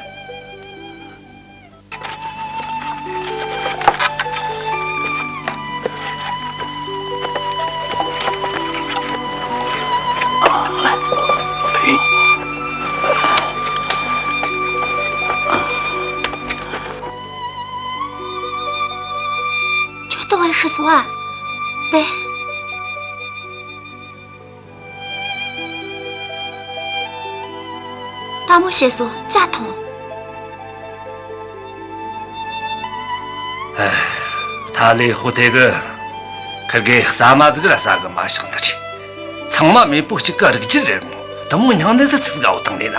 ཁྱོད་གཏོང་བའི་ཤི་སོང་ཨ། དེ། ལྟད་མོ་བྱེད་སོ་ཇ་འཐུང་། ཨེ། ཐ་ལི་ཧུ་ཐེ་གི་ཁིར་གེ་ཟ་མ་ཟིག་ར་ཟ་གི་མ་ཤག་འདི་རེད། ཚང་མ་མེས་པོ་གཅིག་གི་རིགས་རྒྱུད་རེད་མོ། དུ་མོ་མྱང་ནི་ཟིག་ཆི་ཟིག་འོ་བཏང་ནས་ན།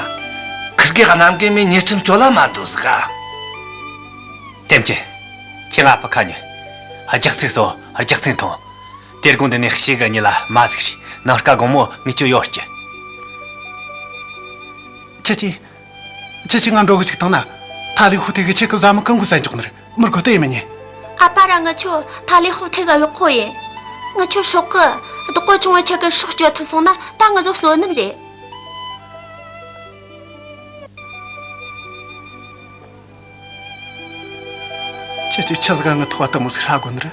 ཁིར་གེ་གནམ་གི་མི་ཉེས་ཁྲིམས་གཅོད་ལ་མ་འདུག་ཟིག་ག། ཐེམ་ཅིན། ཁྱེད་ང་ཕུ་ཁ་ཉོན། རྒྱགས་ཚིག་སོ་རྒྱགས་ཚིག་འཐུང་། དེ་དགོང་འདི་ནས་ཤི་གི་གཉིད་ལ་མ་ཟིག་རེད། ནངས་ཀ་དགོང་མོ་ངི་ཆོ་ཡོད་རྒྱུ། ཁྱེད་ཀྱིས། ཁྱེད་ཀྱིས་ང་འགྲོ་གི་ཅིག་བཏང་ན། ཐ་ལི་ཧུ་ཐེ་གི་ཁྱེད་ཀྱི་བཟའ་མི་གང་གི་ཟ་འཇོག་ནི་རེད། མི་དགོས་དེ་ཡིན་མི་ཉན། ཨ་ཕ་ར་ངི་ཆོ་ཐ་ལི་ཧུ་ཐེ་གི་གཡོག་པོ་ཡིན། ངི་ཆོ་སྲོག་གི་བདག་པོ་ཆུང་བ་ཁྱེད་ཀྱི་སྲོག་གཅོད་ཐུབ་སོང་ན་ད་ང་ཚོ་བསོད་ནམས་རེད། ཁྱེད་ཀྱིས་ཆི་ཟིག་ག་ངི་ཐོག་ལྟད་མོ་ཟིག་ཧྲ་དགོས་ནི་རེད།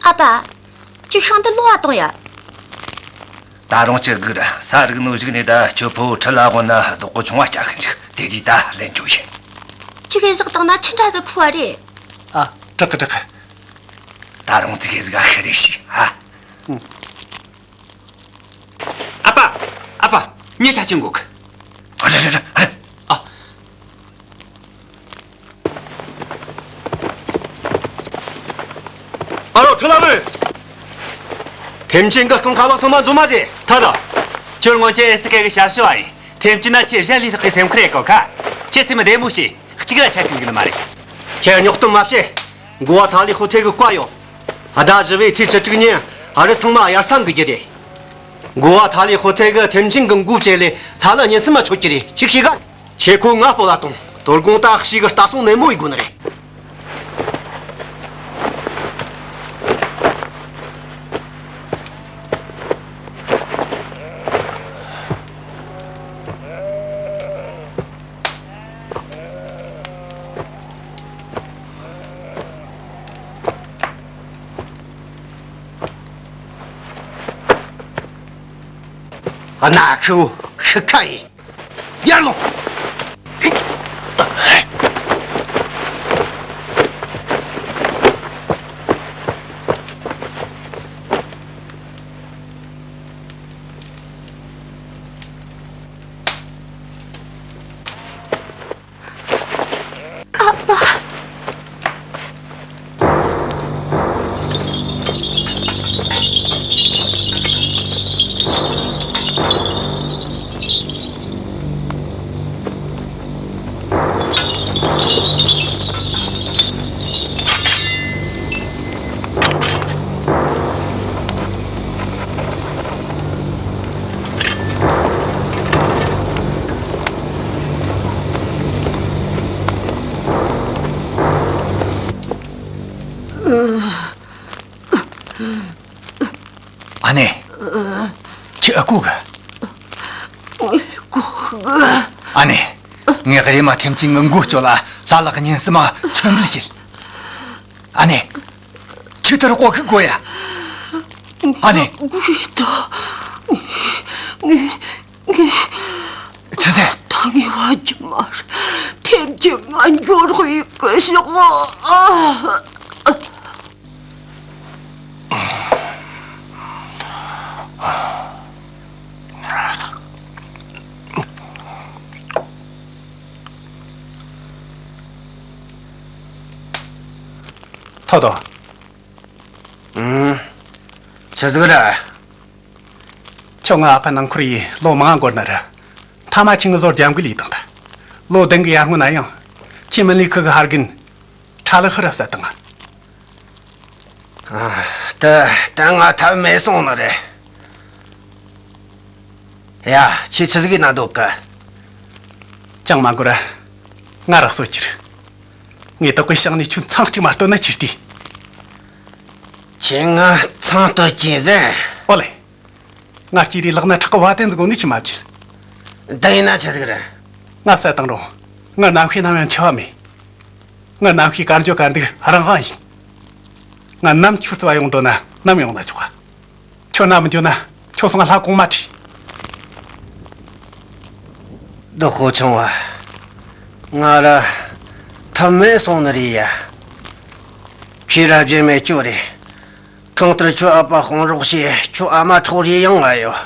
ཨ་ཕ། ཅིག་ཤིང་འདི་ལོང་བ་གཏོང་ཡ། ད་རུང་ཅི་སྒུག་ར། ས་རིག་ནོ་ཞིག་ནས་ད་ཁྱོད་ཕོ་ཁྲི་ལ་དབང་ན་བདག་པོ་ཆུང་བ་སྐྱ་གི་འཇུག་དེ་རིགས་ད་ལན་བཅོ་ཡིན། ཅིག་གི་བཞག་བཏང་ན་ཆི་འདྲ་ཟིག་ཁུ་བ་རེད། ཨ། དྲག་གི་དྲག་གི། ད་རུང་ཙི་གེ་ཟིག་ཨ་ཤི་རེ་ཤི་ཨ། ཨ་ཕ། ཨ་ཕ། ངས་ཆ་ཆེན་འགོག་གི། ཨ། ཨ་རོ་ཁྲི་ལ་བུ། ཐེམ་ཅིན་གི་རྐང་ཁ་བ་སོ་མ་འཛོམས་མ་ཟེ། ཐ་ད། ཁྱོད་སྔོན་ཆད་ཨེ་སི་ཀེ་གི་ཞབས་ཞུ་བ་ཡིན། ཐེམ་ཅིན་ན་ཁྱེད་གཞན་ལས་ལྷག་གི་སེམས་ཁུར་ཡེ་གོ་ཁ། ཁྱེད་སེམས་བདེ་མོ་བྱོས། གཅིག་ར་ཆ་མཁན་གི་ནི་མ་རེད། ཁྱེད་རྙོག་གཏམ་མ་བཤད། འགོ་བ་ཐ་ལི་ཧུ་ཐེ་གི་བཀའ་ཡོད། ཟླ་བཞི་བའི་ཚེས་བཅུ་དྲུག་ཉིན་ཨ་རི་ཚང་མ་དབྱར་གསང་དགོས་རྒྱུ་རེད། འགོ་བ་ཐ་ལི་ཧུ་ཐེ་གི་ཐེམ་ཅིན་གི་མགོ་བཅད་ལས་ཐ་ལི་གཉན་སྲིན་མ་ཆོད་རྒྱུ་རེད། ཁྱེད་ཤེས་ག། ཁྱེད་ཁོ་ང་སྤོ་ལ་གཏོང་། དོ་དགོང་ད་ཤི་གི་ལྟ་སྲུང་ནན་མོ་ཡེ་དགོས་ནི་རེད། ཨ་ན་ཁུ་ཤི་ཁ་ཡིན། ཡར་ལོངས། ཨ་ཕ། ཨ་ཁུ་གི། ཨ་ནེ། ངས་རེམ་མ་ཐེམ་ཆེན་གི་མགོ་གཅོད་ལ་ལ་ལག་གཉིས་སུ་མ་ཁྲིམས་འབུལ་བྱེད། ཨ་ནེ། ཁྱེད་དེར་ཧོ་གི་དགོས་ཡ། ཨ་ནེ། དགོས་ད། ངས་ངས་ངས། ཆི་ཟེར། ད་ངས་བ་རྒྱུ་མ་རེད། ཐེམ་ཆེན་ང་འགྱོ་རོགས་ཡེད་གི་ཤོག་ཨ། ཐོ་ཐོ། ཨུམ། ཆི་ཟིག་རེད། ཁྱོད་ང་ཨ་ཕ་ནང་འཁོར་ཡས་ལོ་མང་འགོར་ནི་རེད། མཐའ་མ་ཁྱེད་ངའི་བཟོ་རྒྱབ་འགལ་ཡས་བཏང་ད། ལོ་བདུན་གི་ཡར་སྔོན་ན་ཡང་ཁྱེད་མི་ལི་ཁུ་གི་ཧར་གིན་ཁྲ་ལི་ཧི་ར་བསད་བཏང་ང་། ཨ། ད་ད་ང་ཐབས་མེད་སོང་ནི་རེད། ཡ། ཁྱེད་ཆི་ཟིག་ཡིན་ན་འདུག་གི། ཅང་མ་འགོར་ར། ང་རག་སོ་ཁྱེར། ངས་དོག་གི་ཤང་ནས་ཁྱོད་ཚང་གཅིག་མ་སྟོན་ན་ཁྱེར་ཏེ། ཁྱེད་ང་ཚང་སྟོན་གྱིན་ཟེར། ཨོ་ལེ། ང་སྐྱེས་རིགས་ལག་ན་ཁྲག་གི་བ་དན་ཟིག་གོ་ནི་ཆི་མ་བྱེད། འདི་ཡིན་ན་ཆི་ཟིག་རེད། ང་བསད་བཏང་རུང་། ང་རྣམ་ཤེས་ནམ་ཡང་འཆི་བ་མེད། ང་རྣམ་ཤེས་གར་འགྱོ་གར་འདུག་རང་དབང་ཡིན། ང་ནམ་ཁྱོད་རྩ་བ་ཡོང་འདོད་ན་ནམ་ཡོང་ན་ཆོག་ག། ཁྱོད་ན་མི་འགྱོ་ན་ཁྱོད་སོང་ལྷ་གོང་མ་ཁྲིད། བདག་ཁོ་ཆུང་བ། ང་ར་ཐབས་མེད་སོང་ནི་རེད་ཡ། ཁྱེད་ར་རྗེས་མེད་སྐྱོ་རེད། གང་ལྟར་ཁྱོད་ཨ་ཕ་དཔུང་རོགས་བྱས། ཁྱོད་ཨ་མ་འཕྲོག་རེས་ཡོང་ང་ཡོད།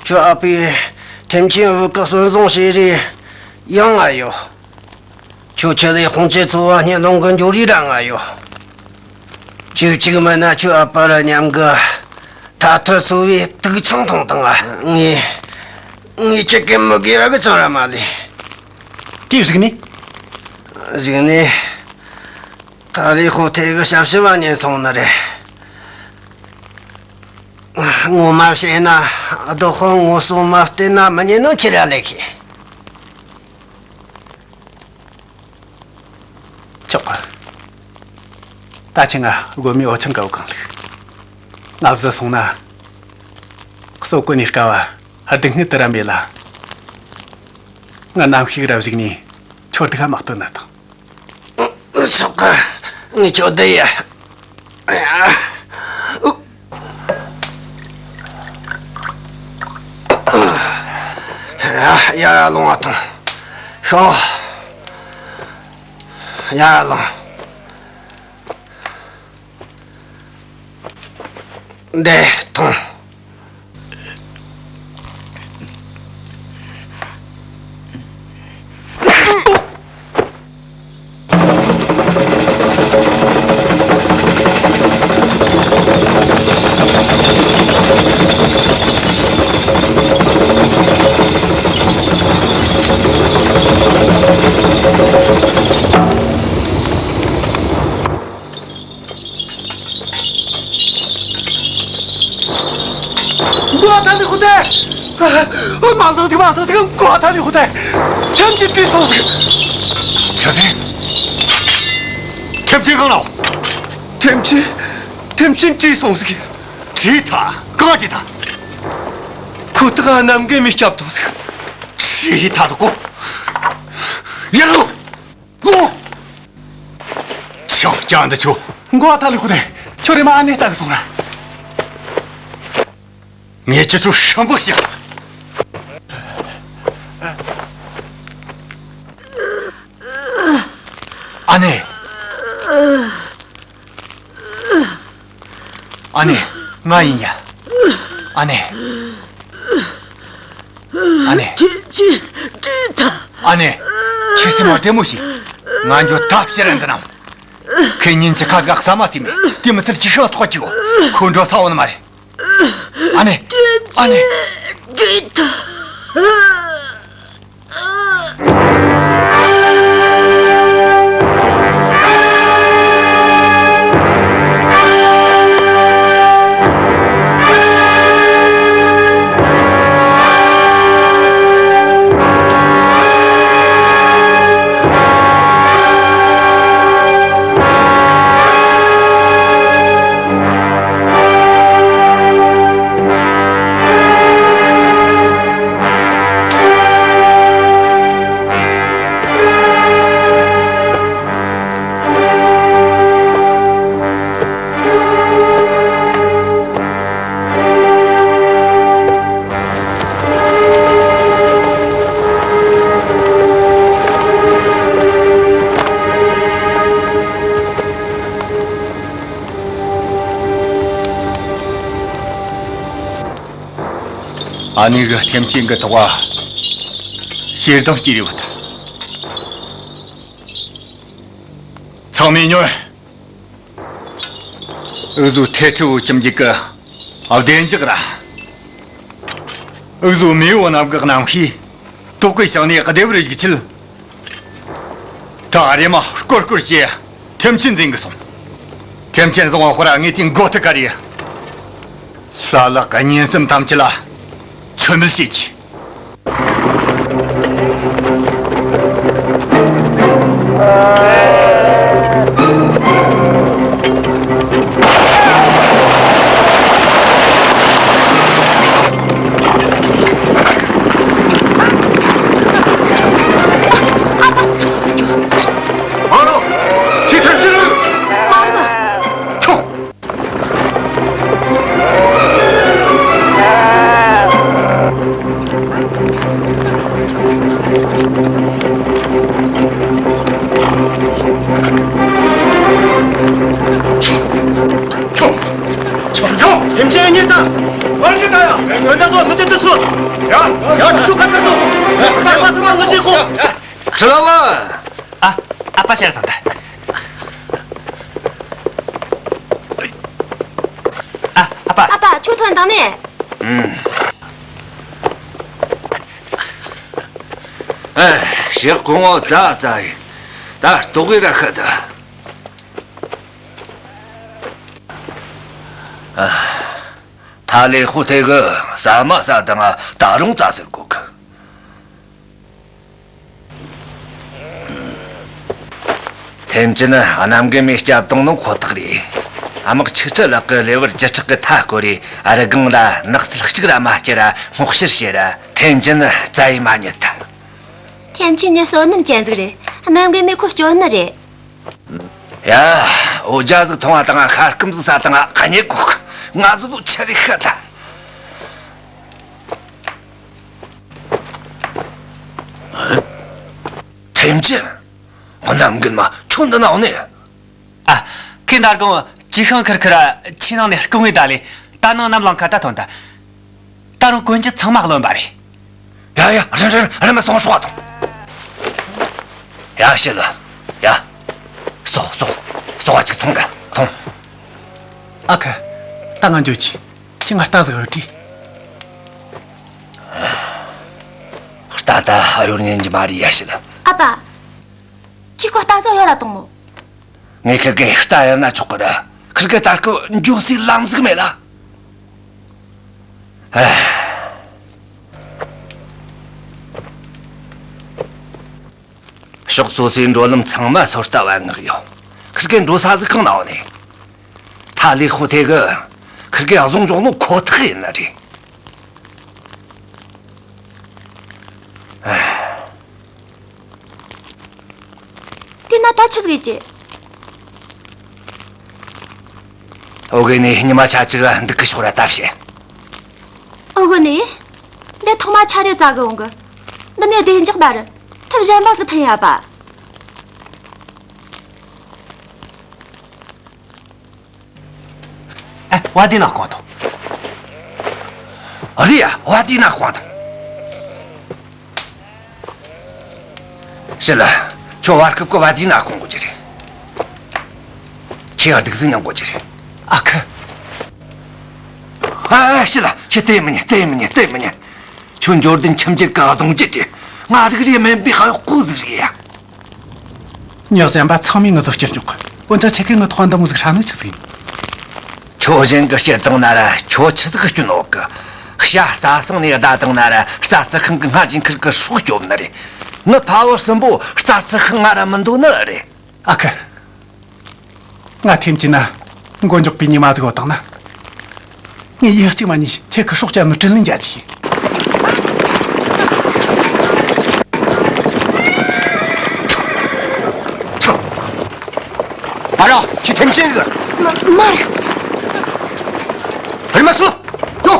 ཁྱོད་ཨ་ཕས་ཐེམ་ཆེན་བུ་ག་གསོན་བཟུང་བྱས་རེས་ཡོང་ང་ཡོད། ཁྱོད་ཆེད་ལས་དཔུང་ཆེ་ཚོ་བ་སྙིང་རླུང་གི་འབྱོར་རེས་ར་ང་ཡོད། ཁྱོད་གཅིག་མིན་ན་ཁྱོད་ཨ་ཕ་ར་མཉམ་གི་ཐ་ཐར་ཚོ་བའི་དུག་ཆང་འཐུང་བཏང་ང་། ངས་ངས་ཁྱེད་ཀྱི་མི་དགེ་བ་གི་ཅང་ར་མ་ལས། དེ་གཟིགས་ནས། གཟིགས་ནས། ད་ལས་ཁོ་ཐེ་གི་ཞབས་ཞུ་བ་ཉན་སོང་ནི་རེད། ངོ་མ་བཤད་ན་རྡོ་ཁོང་ངོ་སོ་མ་བལྟས་ན་མི་ཉན་ནོ་ཁྱེད་ར་ལས་ཁེ། ཆོག་གི། ད་ཁྱེད་ང་དགོན་མའི་འོ་ཆང་གའུ་གང་ལུགས། ང་བཟི་སོང་ན། གསོ་གོ་ནས་དཀའ་བ་སྡུག་བསྔལ་དུ་ར་མེད་ལ། ང་རྣམ་ཤེས་ར་གཟིགས་ནས་ཁྱོད་སྡུག་ཧ་མ་སྟོན་ན་དང་། ཆོག་གི། ངས་ཁྱོད་བསྡད་ཡ། ཡར་ལོང་བ་དང་། ཤོག་ཡར་ལོང་། འདི་ཐོངས། མགོ་ཐ་ལི་ཧུ་ཏེ། མ་སོང་ཅིག་མ་སོང་ཅིག་མགོ་ཐ་ལི་ཧུ་ཏེ། ཐེམ་ཆེན་བྲོས་སོང་ཟིག་ཆི་ཟིག་ཐེམ་ཆེན་གང་ལ། ཐེམ་ཆེན་ཐེམ་ཆེན་བྲོས་སོང་ཟིག་བྲོས་ཐལ། གང་བྲོས་ཐལ། ཁོ་ཐག་གནམ་གི་མི་སྐྱབས་དང་ཟིག་བྲོས་ཐལ་དོ་གོ། ཡར་ལོངས། ལོངས། ཆང་རྐྱང་འདི་ཆོ། མགོ་ཐ་ལི་ཧུ་ཏེ། ཁྱོད་རེ་མ་ཨ་ནེ་ལྟ་གི་སོང་ར། ངས་ཁྱེད་ཚོ་ཧྲིན་པོ་བཤད། ཨ་ནེ། ཨ་ནེ། ང་ཡིན་ཡ། ཨ་ནེ། ཨ་ནེ། ཐེམ་ཆེན་བྲོས་ཐལ། ཨ་ནེ། ཁྱེད་སེམས་མ་བདེ་མོ་བྱེད། ང་འགྱོ་ཐབས་ཤེས་རན་དུ་ནམ། ཁོས་ཉིན་གཅིག་ཁ་དགའ་ས་མ་ཚིམ་མེད། དེ་མི་ཚད་ཅི་ཤང་ཐོག་ཅིག་གོ། ཁོ་འགྲོ་ས་འོ་ནི་མ་རེད། ཨ་ནེ། ཨ་ནེ། བྲོས་ཐལ། ཨ་ནེ་གིས་ཐེམ་ཆེན་གི་ཐོག་ལ་ཞེ་སྡང་སྐྱེས་ཡོད། ཚང་མས་ཉོན། འུ་ཟོའི་ཐེ་ཁྲི་བོ་ཁྱིམ་རྒྱུད་ཀྱི་བདེ་འཇགས་ར། འུ་ཟོའི་མེས་པོ་རྣམས་ཀྱི་རྣམ་ཤེས་དོག་གི་བྱང་ནས་བདེ་བར་བཞུགས་ཆེད། ད་རེས་མ་སྐོར་སྐོར་བྱས་ཐེམ་ཆེན་འཛིན་གི་སོང་། ཐེམ་ཆེན་བཟུང་བ་ཁོ་ར་ངས་དེའི་མགོ་ཐུག་ག་རེད། ལྷ་ལགས་ཀྱི་ཉེན་སེམས་ཐམས་ཅད་ལ་མཚོན་མེད་བྱེད་ཀྱི། མ་རུ། ཁྱེད་ཐམས་ཅད་ལ། མ་རུ། ཁྱོད། ཁྱོད། ཁྱོད། ཁྱོད། ཐེམ་ཆེན་གཉིས་དང་། ང་གཉིས་དང་ཡ། ང་ད་ཚོ་མི་དེ་དུ་ཚོ། ཡ། ཡ་ཁྱོད་ཁྱོད་ག་ཚོད་ཚོ། ཁྱོད་ཁྱོད་ཚོ་ང་གཅིག་ཁོ། ཁྲི་ལ་བ། ཨ། ཨ་ཕ་ཕྱིར་དང་ད། ཨ། ཨ་ཕ། ཨ་ཕ་ཁྱོད་ཐོན་དང་ནས། ཨུམ། ཨེ། ཞག་གོང་འོག་རྩ་རྩ་ཡིན། ད་ལྟོགས་གི་ར་ཤི་ད། ཨ། ཐ་ལེ་ཧུ་ཐེ་གི་ཟ་མ་ཟ་དང་ད་རུང་རྩ་ཟེར་གོ་གི། ཐེམ་ཆེན་གནམ་རྒན་མས་སྐྱབས་བཏང་ནོ་ཁོ་ཐག་རེད། དམག་ཆིག་ཁྲི་ལྷག་གི་ལེ་བར་བཅུ་ཕྲག་གི་མཐའ་བསྐོར་རེ་རི་སྒང་ལ་ནགས་ཚལ་གཅིག་ར་མ་སྐྱེ་ར་སྔོག་བཤེར་བྱེད་ར་ཐེམ་ཆེན་རྩ་ཡི་མ་ཉིད་ཐལ། ཐེམ་ཆེན་ནི་བསོད་ནམས་ཅན་ཟིག་རེད། གནམ་རྒན་མས་ཁོ་སྐྱོན་ནི་རེད། ཡ། འོ་ཇ་ཟིག་འཐུང་བ་དང་ཤ་སྐམ་ཟིག་ཟ་དང་ཁ་ཉེ་གོ། ང་ཟིག་ལོ་ཆ་རེ་ཤ་ད། ཐེམ་ཆེན། འོ་གནམ་རྒན་མ་ཁྱོད་འདི་ན་འོ་ནས། ཨ། ཁོས་འདར་གོང་ཇི་ཤང་ཁིར་ཁིར་ཆུ་ནང་ནས་རྐང་བའི་ད་ལས་ད་ནང་གནམ་ལང་ཁ་ད་ཐོན་ད། ད་རུང་གོན་རྒྱུ་ཚང་མ་རློན་པ་རེད། ཡ་ཡ། རིམ་རིམ་རིམ་མ་སོང་ཤོག་དང་། ཡ་ཤི་ལ། ཡ། སོ་སོ། སོ་བ་ཅིག་ཐོང་ར་ཐོང་། ཨ་ཁུ། ད་ང་འགྱོ་ཅི། ཁྱི་ང་རྟ་ཟིག་ཡོད་དྲི། རྟ་ད་ཨ་ཡོར་ཉན་གྱི་མ་རེད་ཡ་ཤི་ལ། ཨ་ཕ། ཁྱི་ཁོ་རྟ་ཟིག་ཡོད་ལ་དང་མོ། ངས་ཁིར་གེ་རྟ་ཡར་ན་ཆོག་གི་ར། ཁིར་གེ་ད་སྐབས་འགྱོ་སའི་ལམ་ཟིག་མེད་ལ། ཨ། ཕྱོགས་སོ་སོའི་འགྲོ་ལམ་ཚང་མ་སོ་ལྟ་བ་མངགས་ཡོད། ཁིར་གེ་འགྲོ་ས་ཟིག་གང་ན་འོ་ནས། ཐ་ལི་ཧུ་ཐེ་གི་ཁིར་གེ་བཟུང་འཇོག་ནོ་ཁོ་ཐག་ཡིན་ནི་རེད། ཨ། དེ་ན་ད་ཆི་ཟིག་ཡེད་ཀྱི། ཨོ་གེ་ནི་ཉི་མ་ཆ་གཅིག་འདུག་གི་ཤོག་ར་ལྟ་བྱེད། ཨོ་གེ་ནི། འདི་ཐོག་མ་ཆ་རེ་བཙལ་གི་འོང་གི། འདི་ནས་བདེ་འཇགས་པར་ཐབས་གཞན་པ་ཟིག་འཐེན་ཡ་པ། ཨ། བ་དེ་ན་གོང་དང་། རེད་ཡ། བ་དེ་ན་གོང་དང་། ཤི་ལ། ཁྱོད་བར་སྐབས་ཀྱི་བ་དེ་ན་གོང་དགོས་ཀྱི་རེད། ཁྱེད་སྡུག་ཟིག་མྱོང་དགོས་ཀྱི་རེད། ཨ་ཁུ། ཨ། ཤི་ལ། ཁྱེད་དེ་མི་ཉན། དེ་མི་ཉན། དེ་མི་ཉན། ཁྱོད་འབྱོར་ལྡན་ཁྱིམ་རྒྱུད་ཀྱི་གདུང་རྒྱུད་དེ། ང་རིག་རིག་དམན་པའི་ཧ་ཡོད་ཁུ་ཟིག་རེད་ཡ། ཉག་གཞན་པ་ཚང་མས་ངུ་ཟོ་སྐྱེར་འཇོག་གི། འོན་ཀྱང་ཁྱེད་ཀྱིས་ངུ་ཐོག་འདི་མོ་ཟིག་ཧྲ་ནོ་ཆི་ཟིག་ཡིན། ཁྱོད་གཞན་གྱི་སྐྱེར་བཏང་ན་ར་ཁྱོད་ཆི་ཟིག་གི་སྐྱོན་ཡོད་གི། ཤ་རྩྭ་སང་ནས་བདའ་བཏང་ན་ར་རྩྭ་རྩི་ཤིང་གི་སྔར་གྱི་ཁིར་གི་སྲོག་སྐྱོབ་ནི་རེད། ངི་ཕ་བུ་གསུམ་པོ་རྩྭ་རྩི་ཤིང་ང་ར་མི་འདོད་ནི་རེད། ཨ་ཁུ། ང་ཐེམ་གྱི་ན་མགོ་འཇོག་པའི་ཉི་མ་ཟིག་ཡོད་དང་ན། ངས་ཡིན་གཅིག་མ་གཉིས་ཁྱེད་ཀྱི་སྲོག་སྐྱབས་ནི་དྲིན་ལན་འཇལ་གྱི་ཡིན། ཨ་རོ། ཁྱི་ཐེམ་ཆེན་གི། མ་མ་རེད། རི་མ་སུ། ཡོ།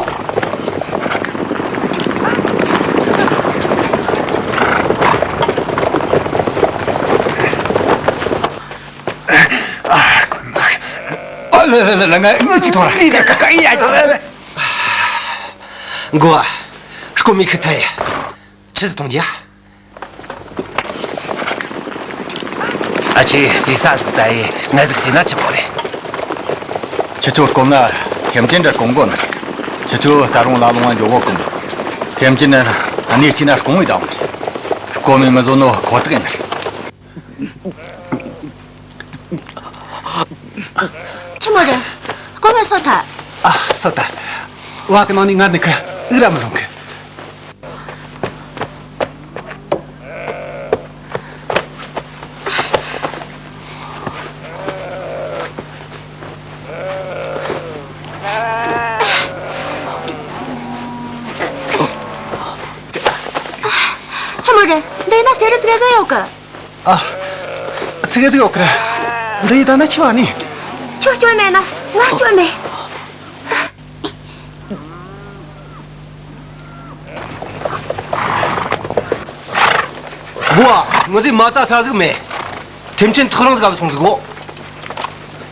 ཨ། ཀུན་མ། ཨ། ལ་ལ་ལ་ལ། ང་ངུ་ཅིག་ཐོང་ར། ལི་ལ་ཀ་ཀ་ཡ། མགོ་ཨ། ཀོ་མི་ཁི་ཐའི། ཆི་ཟིག་གཏོང་རྒྱུ། ཨ་ཆེ་ཟི་ས་ཟིག་ཙ་ཡེ་ང་ཟིག་ཟི་ན་ཆི་མོ་རེད། ཁྱེད་ཚོ་སྐོམ་ན་ཐེམ་ཅིན་འདྲ་སྐོང་གོ་ནི་རེད། ཁྱེད་ཚོ་ད་རུང་ལ་ལུང་བ་འཇོག་གོ་གི་མོ། ཐེམ་ཅིན་ནི་ཨ་ནེ་སི་ན་སྐོང་བའི་ད་འོང་ནི་རེད། སྐོམ་མི་མི་བཟོ་ནོ་ཁོ་ཐག་ཡིན་ནི་རེད། ཆི་མོ་རེད། སྐོམ་མི་སོ་ཐ། ཨ་སོ་ཐ། བ་གི་ནང་ནས་ངར་ནི་ཁི་ཨུ་ར་མི་ལོང་གི། ཆི་མོ་རེད། འདི་ན་ཟེར་རི་ཙི་ག་ཟ་ཡོད་གི། ཨ། ཙི་ག་ཙི་ག་ཡོད་གི་ར། འདི་ཡི་ད་ན་ཆི་བ་ནི། ཁྱོད་སྐྱོན་མེད་ན་ང་སྐྱོན་མེད། གོ་བ། ངི་ཟིག་མ་རྩ་ས་ཟིག་མེད། ཐེམ་ཆེན་ཐག་རིང་ཟིག་ག་སོང་ཟིག་གོ།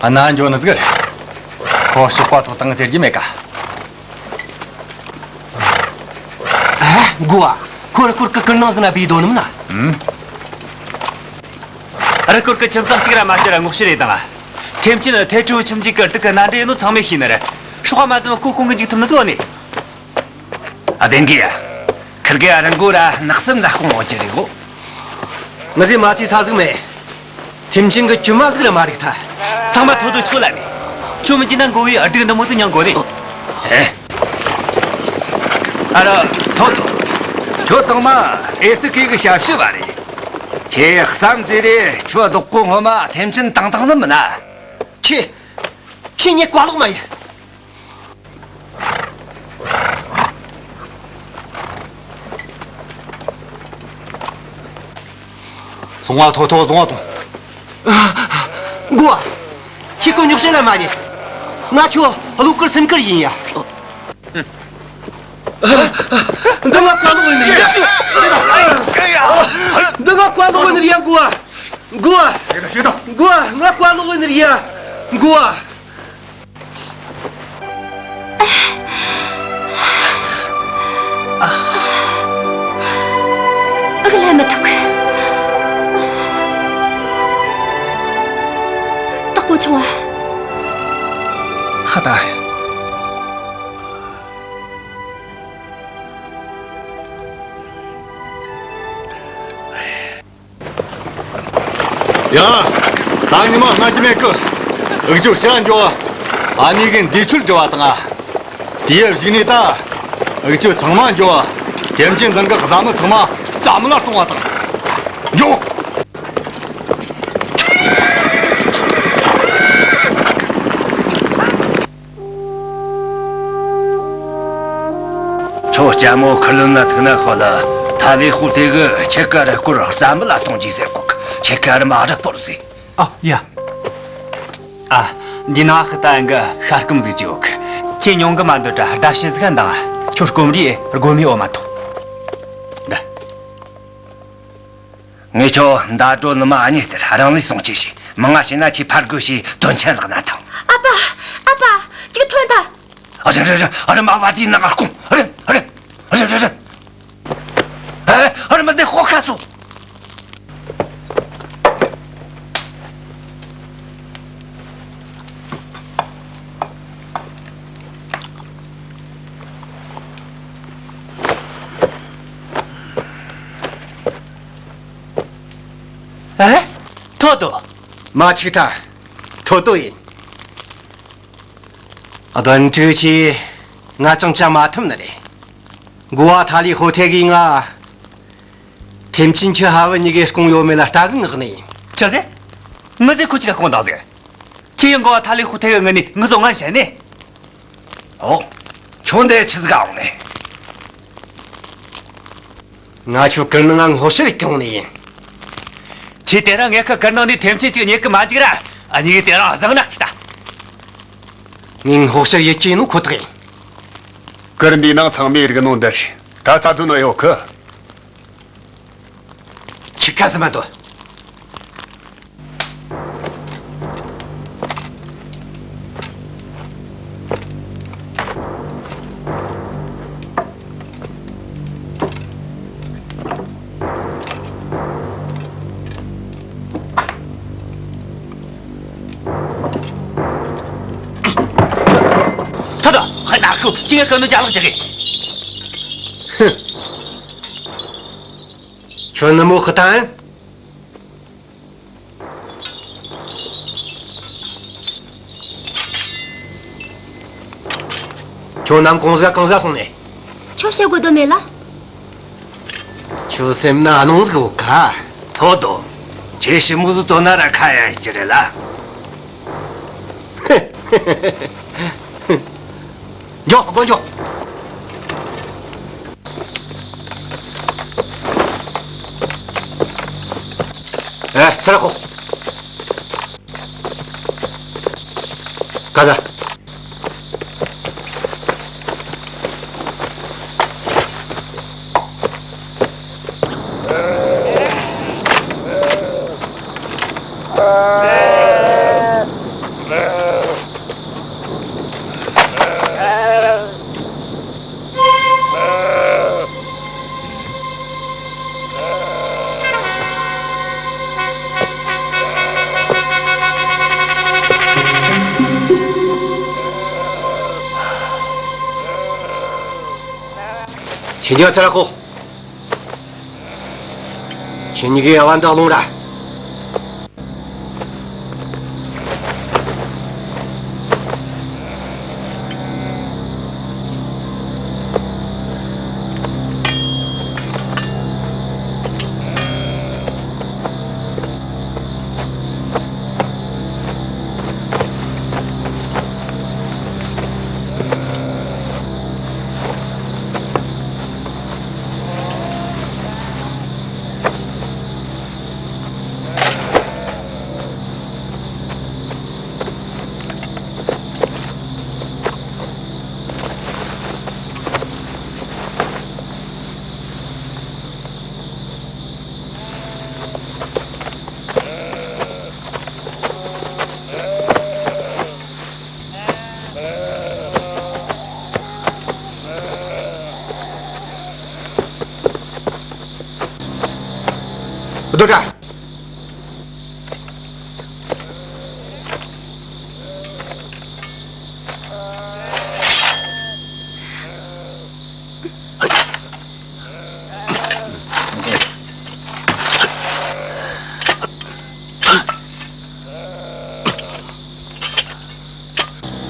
ཨ་ན་འཇོ་ནི་ཟིག་རེད། ཁོ་ཤོག་པ་ཐོག་བཏང་ཟེར་གྱི་མེད་ཀ། ཨ། གོ་བ། ཁོ་རི་ཁོར་ཀི་ཀིར་ནང་ཟིག་ན་བི་དོ་ནི་མིན་ན། ཨུམ། རི་ཁོར་ཀི་ཁྱིམ་ཚང་གཅིག་ར་མ་གཅིག་ར་ངོ་ཤེས་རེད་དང་། ཐེམ་ཆེན་ཐེ་ཁྲུའུ་ཁྱིམ་གྱི་ཀིར་དུ་ཀི་ན་འདྲེ་ཡིན་ནོ་ཚང་མས་ཤེས་ནི་རེད། ཤོག་པ་མ་ཙམ་ཁོ་ཁོང་གི་འཇིག་ཐུབ་ནི་ཟིག་ནི། ཨ་བདེན་གི་ཡ། ཁིར་གེ་ཨ་རང་གོ་ར་ནག་སེམས་ལ་སྐོང་འོང་གི་རེད་གོ། ང་ཟིག་མ་ཚིག་ས་ཟིག་མེད། ཐེམ་ཆེན་གི་ཆུ་མ་ཟིག་ར་མ་རིག་ཐལ། ཚང་མ་ཐོ་ཐོ་ཆོ་ལ་མེད། ཆོ་མི་གྱི་ན་མགོ་བའི་ཨ་སྡིག་འདི་མོ་ཟིག་མྱང་དགོ་ནི། ཨེ། ཨ་ར་ཐོ་ཐོ། ཁྱོད་དང་མ་ཨེ་སི་ཀེ་གི་ཞབས་ཕྱི་བ་རེད། ཁྱེད་བསམ་ཟེར་རེ་ཁྱོད་རྡོག་པོ་ངོ་མ་ཐེམ་ཆེན་བཏང་བཏང་ནི་མིན་ན། ཁྱེད། ཁྱེད་ངའི་བཀའ་ལོག་མ་ཡིན། བཟུང་བ་ཐོ་ཐོ་བཟུང་བ་དང་། མགོ་བ། ཁྱེད་ཁོ་ཉོག་བཤད་ལ་མ་ཉན། ང་ཁྱོད་བློ་དཀར་སེམས་དཀར་ཡིན་ཡ། འདི་ང་བཀའ་ལོག་ཡིན་ནི་ཡ། འདི་ང་བཀའ་ལོག་ཡིན་ནི་ཡ་མགོ་བ། མགོ་བ། མགོ་བ་ང་བཀའ་ལོག་ཡིན་ནི་ཡ། མགོ་བ། ཨ་ཁུ་ལྷན་མི་ཐུབ་གི། དྭགས་པོ་ཆུང་བ། ཧ་ད། ཡ། ད་ཉི་མ་སྔ་ཅི་མེད་གི། འུ་ཅོ་ཕྱིར་འགྱོ། ཨ་ནི་གི་འདི་ཆུར་འགྲོ་བ་དང་། དེའི་གཞུག་ནས་ད། འུ་ཅོ་ཚང་མ་འགྱོ། ཐེམ་ཆེན་ཚང་གི་བཟའ་མི་ཚང་མ་རྩ་མེད་ལ་གཏོང་བ་དང་། འགྱོ། ཁྱོད་ལྕམ་མོ་ཁུར་ལུན་ན་ཐུག་ན་ཤོད་ལ། ཐ་ལི་ཧུ་ཐེ་གི་ཁྱེད་ཀ་ར་སྐོར་རྩ་མེད་ལ་གཏོང་རྒྱུ་ཟེར་གོ། ཁྱེད་ཀ་ར་མ་ར་པོར་ཟེ། ཨ་ཡ། ཨ། འདི་ན་ཧི་ཏ་ཡང་གི་ཤ་སྐམ་ཟིག་ཅིག་ཡོད་གི། ཁྱེད་ཉུང་གི་མ་འདོད་དྲ་ཟླ་ཕྱེད་ཟིག་འདང་ཨ། ཁྱོད་སྐོམ་རི་སྒོ་མི་འོ་མ་ཐོག་འདི། ངས་ཁྱོད་མདའ་དྲོ་ནི་མ་ཨ་ནི་སྟེར་རང་ལས་སོང་ཆེ་ཞིག་མང་ང་བྱས་ན་ཁྱེད་ཕར་དགོས་ཞེས་དོན་ཆེན་ལག་ན་ཐང་། ཨ་ཕ། ཨ་ཕ། ཅིག་ཐོན་ཐལ། ཨ་རེ་རེ་རེ། ཨ་རེ་མ་བ་དེའི་ནང་ང་སྐུང་། ཨ་རེ་ཨ་རེ། ཨ་རེ་རེ་རེ། ཨ་རེ་མ་འདི་ཤོག་ཁ་སོ། ཨེ། ཐོ་ཐོ། མ་ཆིག་ཐ། ཐོ་ཐོ་ཡིན། གདོན་དྲུག་ཆེ། ང་ཅང་བྱ་མ་ཐུབ་ནི་རེད། འགོ་བ་ཐ་ལི་ཧོ་ཐེ་གིས་ང་། ཐེམ་ཆེན་ཁྱི་ཧ་བུ་གཉིས་ཀས་སྐུང་ཡོད་མེད་ལ་ལྟ་གི་མངགས་ནི་ཡིན། ཅི་ཟེར། ངི་ཟིག་ཁོ་ཅིག་ག་སྐུང་བཏང་ཟིག་ཁྱི་ཡི་འགོ་བ་ཐ་ལི་ཧོ་ཐེ་གི་ངི་ནི་ངི་ཟོ་ང་བྱས་ནས། ཨོ། ཁྱོད་འདི་ཆི་ཟིག་ག་འོང་ནས། ང་ཁྱོད་ཀིར་ནང་ང་སྔོག་བཤེར་གྱོང་ནི་ཡིན། ཁྱེད་དེ་རིང་ངེད་ཁ་ཀིར་ནང་ནས་ཐེམ་ཆེན་ཅིག་རྙེད་གི་མ་འཇུག་ར། ཨ་ནི་གི་དེ་རིང་བཟང་ནག་ཅིག་ལྟ། ངས་སྔོག་བཤེར་ཡེད་ཀྱི་ཡིན་ནོ་ཁོ་ཐག་ཡིན། ཀིར་འདིའི་ནང་ཚང་མའི་རིག་ནོ་འདི་རེད། ད་རྩ་དོན་ནོ་ཡོད་གི། ཁྱི་ཁ་ཟི་མ་འདོད། ཅི་ག་ག་ནུ་ཅ་ལག་ཅི་གི། ཧུ། ཁྱོད་ནི་མོ་ཁི་ཐན། ཁྱོད་ནམ་གང་ཟིག་གང་ཟིག་སོང་ནས། ཁྱོད་བཤད་དགོས་དོན་མེད་ལ། ཁྱོད་སེམས་ན་ཨ་ནང་ཟིག་འོ་ཀ། ཐོ་དོ། ཁྱེད་ཤི་མུ་ཟིག་དོ་ན་ར་ཁ་ཡ་ཅི་རེད་ལ། འགྱོ་དགོན་འགྱོ། ཨེ་ཚེ་ར་ཁོ། ག་ད། ཁྱེད་ཉག་ཚ་ར་ཁོ། ཁྱེད་གཉིས་ཀའི་ཨ་བ་འདི་ལོང་ར། རྡོ་བཀྲ།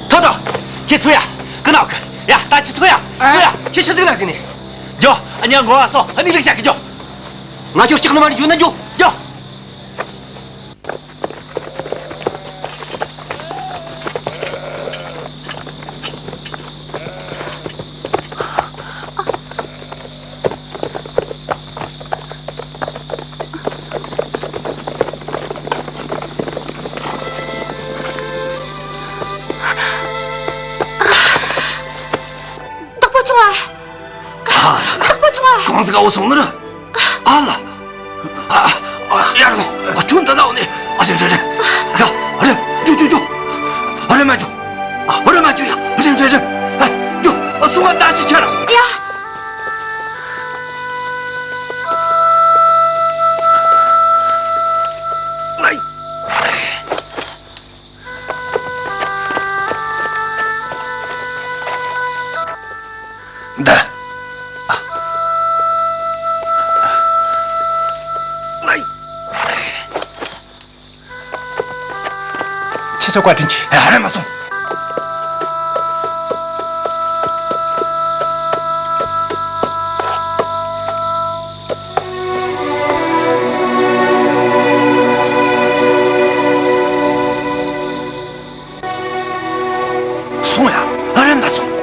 ཐོ་ཐོ། ཁྱེད་ཚུ་ཡ། ཀི་ནོག་ཡ། ད་ཁྱེད་ཚུ་ཡ། ཚུ་ཡ། ཁྱེད་ཤི་ཟིག་ལ་ཟིན་ནི། འགྱོ། ཨ་ཉག་མགོ་བ་སོ། ཨ་ནི་ལིག་བྱ་གི་འགྱོ། ང་ཁྱོད་ལྕགས་ནུ་མ་ནི་འགྱོ་ན་འགྱོ། འགྱོ། བདག་པོ་ཆུང་བ། བདག་པོ་ཆུང་བ། གང་ཟིག་འོ་སོང་ནི་ར། ཨ་ལ། ཨ་ཨ་ཡར་ལོངས། ཨ་ཁྱོད་འདི་ན་འོ་ནི། ཨ་རེམ་རེམ་རེམ། ཡ་རེམ། འགྱོ་འགྱོ་འགྱོ། ཨ་རེམ་མ་འགྱོ། ཨ་རེམ་མ་འགྱོ་ཡ། རེམ་རེམ་རེམ། ཨ་འགྱོ། ཨ་སོང་ང་ད་ཅི་ཆ་ར། ཡ། ཨའི། འདི། ཁྱེད་ཚོ་བཀའ་དྲིན་ཆེ། ཨ་རེ་མ་སོང་། སོང་ཡ། ཨ་རེ་མ་སོང་།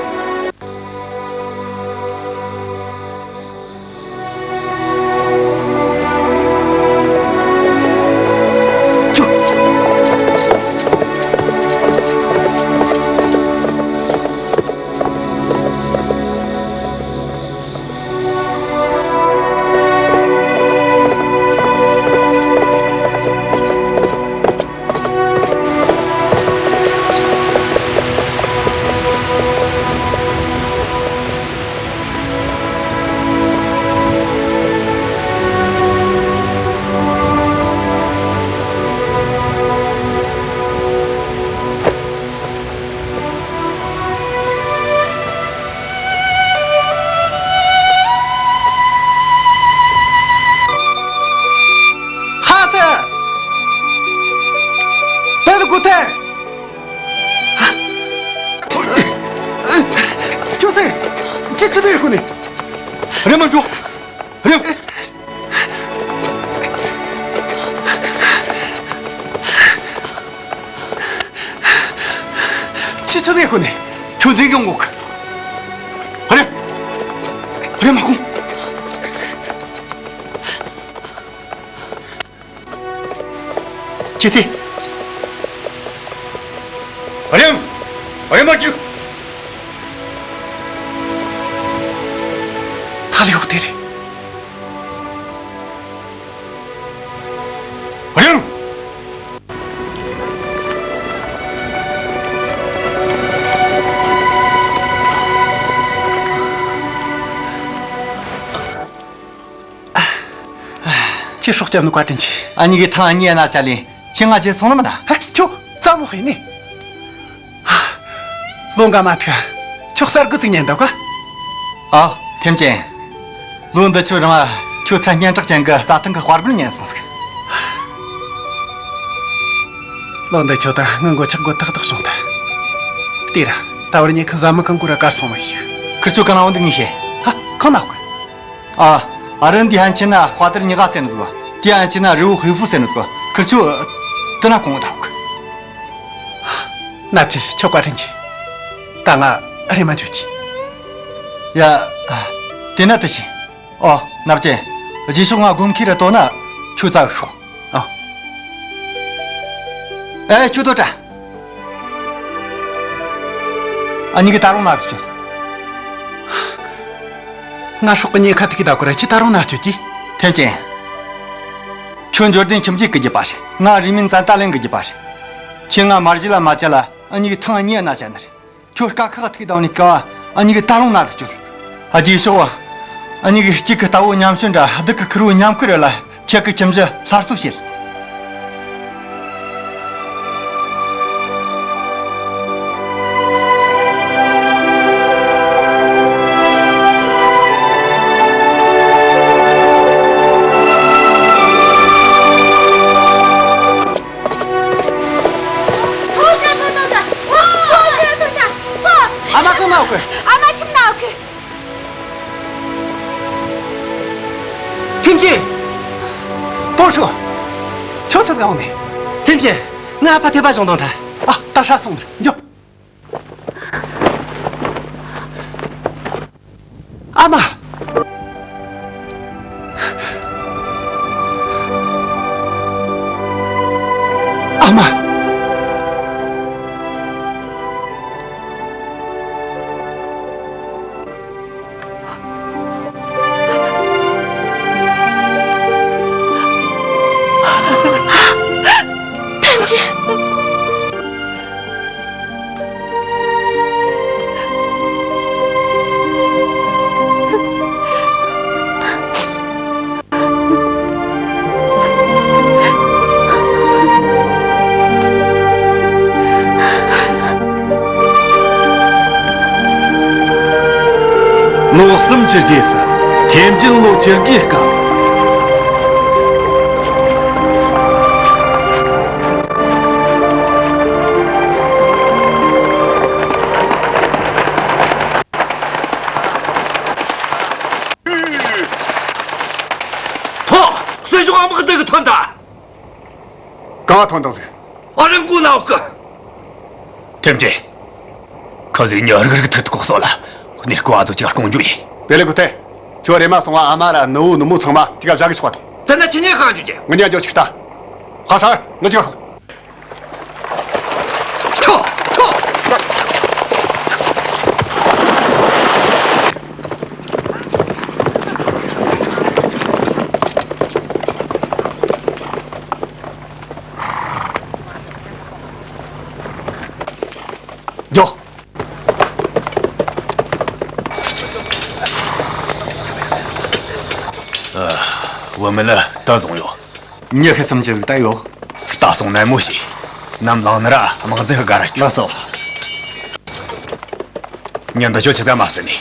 ཀུན་ནས། རེམ་མ་འགྲོ། རེམ། ཁྱི་ཆ་ཚེ་ཀུན་ནས་ཁྱོད་འཛིན་སྐྱོང་གོ་གི། རེམ། རེམ་མ་ཁུངས། ཁྱི་ཐེ། རེམ། རེམ་མ་འགྲོ། ཐ་ལི་འོ་དེ་རེད། རེམ། ཁྱེད་སྲོག་སྐྱབས་ནི་བཀའ་དྲིན་ཆེ། ཨ་ཉི་གི་ཐང་ཨ་ཉི་ཨ་ན་ཅ་ལི་ཁྱེད་ང་ཅི་སོང་ནི་མ་ན། ཧ། ཁྱོད་ཙམ་མོ་ཧེ་ནི། ལོ་འགའ་མ་ཐག་ཁྱོད་གསར་འགོད་ཅིག་ཉན་འདུག་ག། ཨ། ཐེམ་ཅན། ལོ་འདི་ཆོ་རང་ཁྱོད་ཚ་སྙན་གྲགས་ཅན་གི་རྩྭ་ཐང་གི་དཔའ་རྒོད་ཉན་སོང་ཟིག། ལོ་འདི་ཆོ་ད་ངི་མགོ་ཆག་སྒོ་ཐག་ཐག་སོང་ད། ལྟོས་ར། ད་བར་ཉི་ཁི་ཟ་མི་གང་གོ་ར་གར་སོང་མ་ཤིག། ཁིར་ཆོ་ག་ན་འོང་འདི་ངས་ཤེས། ཧ། གང་ན་འོག་གི། ཨ། ཨ་རི་འདི་ཧན་ཆི་ན་དཔའ་དར་ཉི་ག་ཟེར་ནི་ཟིག། དེ་ཧན་ཆི་ན་རི་བོ་ཧི་ཧྥུ་ཟེར་ནི་ཟིག། ཁིར་ཆོ་དེ་ན་གོང་བ་ད་འོག་གི། ན་བཅས་ཆོ་བཀའ་དྲིན་ཆེ། ད་ང་རེ་མ་འཇོག་ཅི། ཡ། དེ་ན་དེ་ཤི། ཨོ། ན་བཅས། རྗེས་ཕྱོགས་ང་དགོན་ཁྱེར་ར་ལྟོ་ན་ཁྱོད་རྩ་བའི་ཤོག། ཨ། ཨེ་ཁྱོད་དོ་དྲ། ཨ་ཉི་གི་ད་རུང་ན་ཟི་ཆོད། ང་སྲོག་གི་ཉེན་ཁ་ཐུག་གི་ད་གོ་ར་ཁྱི་ད་རུང་ན་ཆོད་ཅི། ཐེམ་ཅན། ཁྱོད་འབྱོར་ལྡན་ཁྱིམ་རྒྱུད་གི་རྒྱུད་པ་རེད། ང་རིགས་མིན་བཙན་ཏ་ལན་གི་རྒྱུད་པ་རེད། ཁྱེད་ང་མ་གཞི་ལ་མ་བྱ་ལ་ཨ་ཉི་གི་ཐང་ཨ་ཉི་ཨ་ན་བྱ་ནི་རེད། ཁྱོད་དཀའ་ཁག་ཐུག་དང་ནི་ཀ་ཨ་ཉི་གི་ད་རུང་ན་ཟི་ཆོད། ཨ་ཅེ་ཤོག། ཨ་ཉི་གི་གཅིག་གི་ལྟ་བོ་ཉམས་ཤོས་འདྲ་སྡུག་གི་ཁུར་བོ་ཉམས་ཁུར་རེ་ལ་ཁྱེད་ཀྱི་ཁྱིམ་གཞི་སླར་གསོ་བྱེད། ཨ་མ་གང་ན་འོག་གི། ཨ་མ་ཁྱིམ་ན་འོག་གི། ཐེམ་ཅན། པོ་ཧྲུ། ཁྱོད་ཚོ་གང་ནས། ཐེམ་ཅན། ང་ཨ་ཕ་ཐེ་པ་བྱུང་དང་ཐལ། ཨ། ད་ཧྲ་སོང་ནས་འགྱོ། ཨ་མ། ཨ་མ། ཐམས་ཅད། ལོ་གསུམ་གྱི་རྗེས་སུ་ཐེམ་ཅིན་ལོ་བཅུ་དགུའི་སྐབས། ཕོ། སྲིད་གཞུང་དམག་སྡེ་གི་ཐོན་ད། གང་ཐོན་དང་ཟིག། ཨ་རི་མགོ་ན་འོག་གི། ཐེམ་ཅིན། ཁ་ཟིག་ཉི་རིག་རིག་ཐུག་ཐུག་སོ་ལ། གནས་སྐོ་ཨ་ཚོ་ཅག་སྐོང་རྒྱུ་ཡིན། པེ་ལེ་གུ་ཐེ། ཁྱོད་རེ་མ་སོང་བ་ཨ་མ་ར་ནུ་བོ་ནུ་མོ་ཚང་མ་ཅིག་བཞག་གི་ཆོག་པ་དང་། དེ་ན་ཁྱི་ཉལ་གང་འཇུག་གི། ངི་ཉལ་འཇོག་ཅིག་ལྟ། ཧ་སར་ངི་ཅིག་ཧོ། ཁྱོ། ཁྱོ། འགྱོ། ཨ། བུད་མེད་ལ་ད་བཟུང་ཡོད། མྱི་ཤི་གསུམ་ཅི་ཟིག་ད་ཡོད། ལྟ་སོང་ནན་མོ་བྱོས། ནམ་ལངས་ན་ར་དམག་འཛིན་གི་སྒར་ར་ཆོག་ལགས་སོ། ཉིན་འདི་ཆོ་ཆི་ཟིག་མ་བསད་ནི།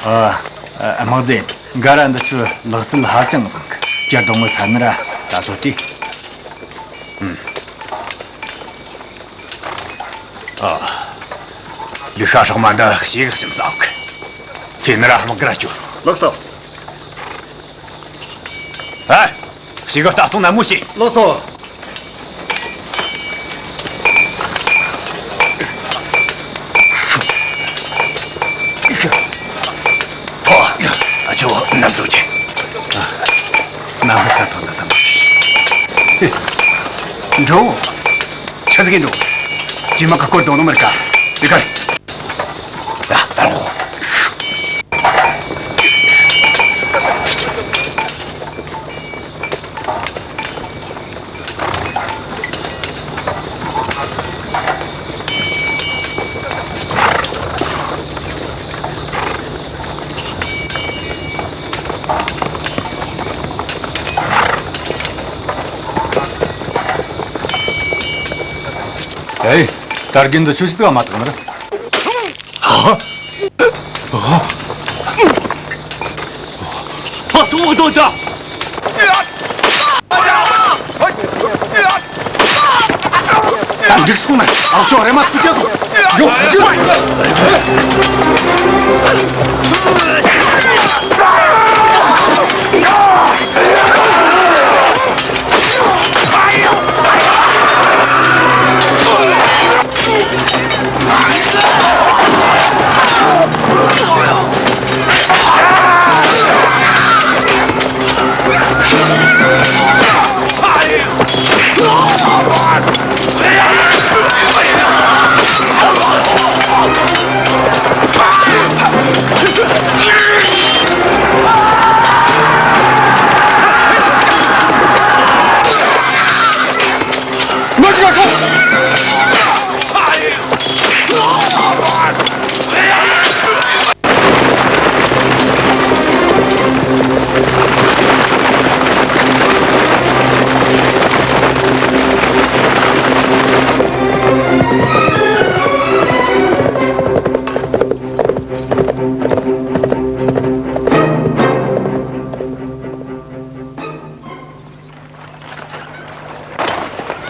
ཨ། ཨ། དམག་འཛིན། སྒར་ར་འདི་ཆོ་ལག་རྩལ་ཧ་ཅང་བཟང་གི། སྐྱ་རྡོ་ངོ་ས་ནི་ར་ད་སོ་བྲིས། ཨ། ལི་ཤ་སྲོག་མ་འདི་ཞེ་གི་ཞིམ་ཟ་གི། ཚེ་ནི་ར་དམག་གར་སྐྱོད། ལགས་སོ། ཨ། ཞིག་གི་ལྟ་སོང་ན་མོ་ཤེས། ལགས་སོ། ཐོ། ཨ་ཆོ་ནམ་འགྲོ་ཆེ། ནམ་གི་ས་ཐོ་ན་དམ་འགྲོ་ཆེ། འགྲོ། ཆི་ཟིག་གི་འགྲོ། ཇི་མ་ག་སྐོར་དོ་ནོ་མར་ཀ། བི་ཀར། ཡ། ད་རོ། ཨེ། དར་རྒྱུན་དུ་ཆུ་ཞིག་ག་མ་ཐག་ནར། ཨ། ཨ། ཨ། ཚོགས་མི་དོན་དག་ད་འགྲིག་སོང་ན་ཨ་ཅོ་རེ་མ་ཐུག་ཅེས་སོང་། ཡོ།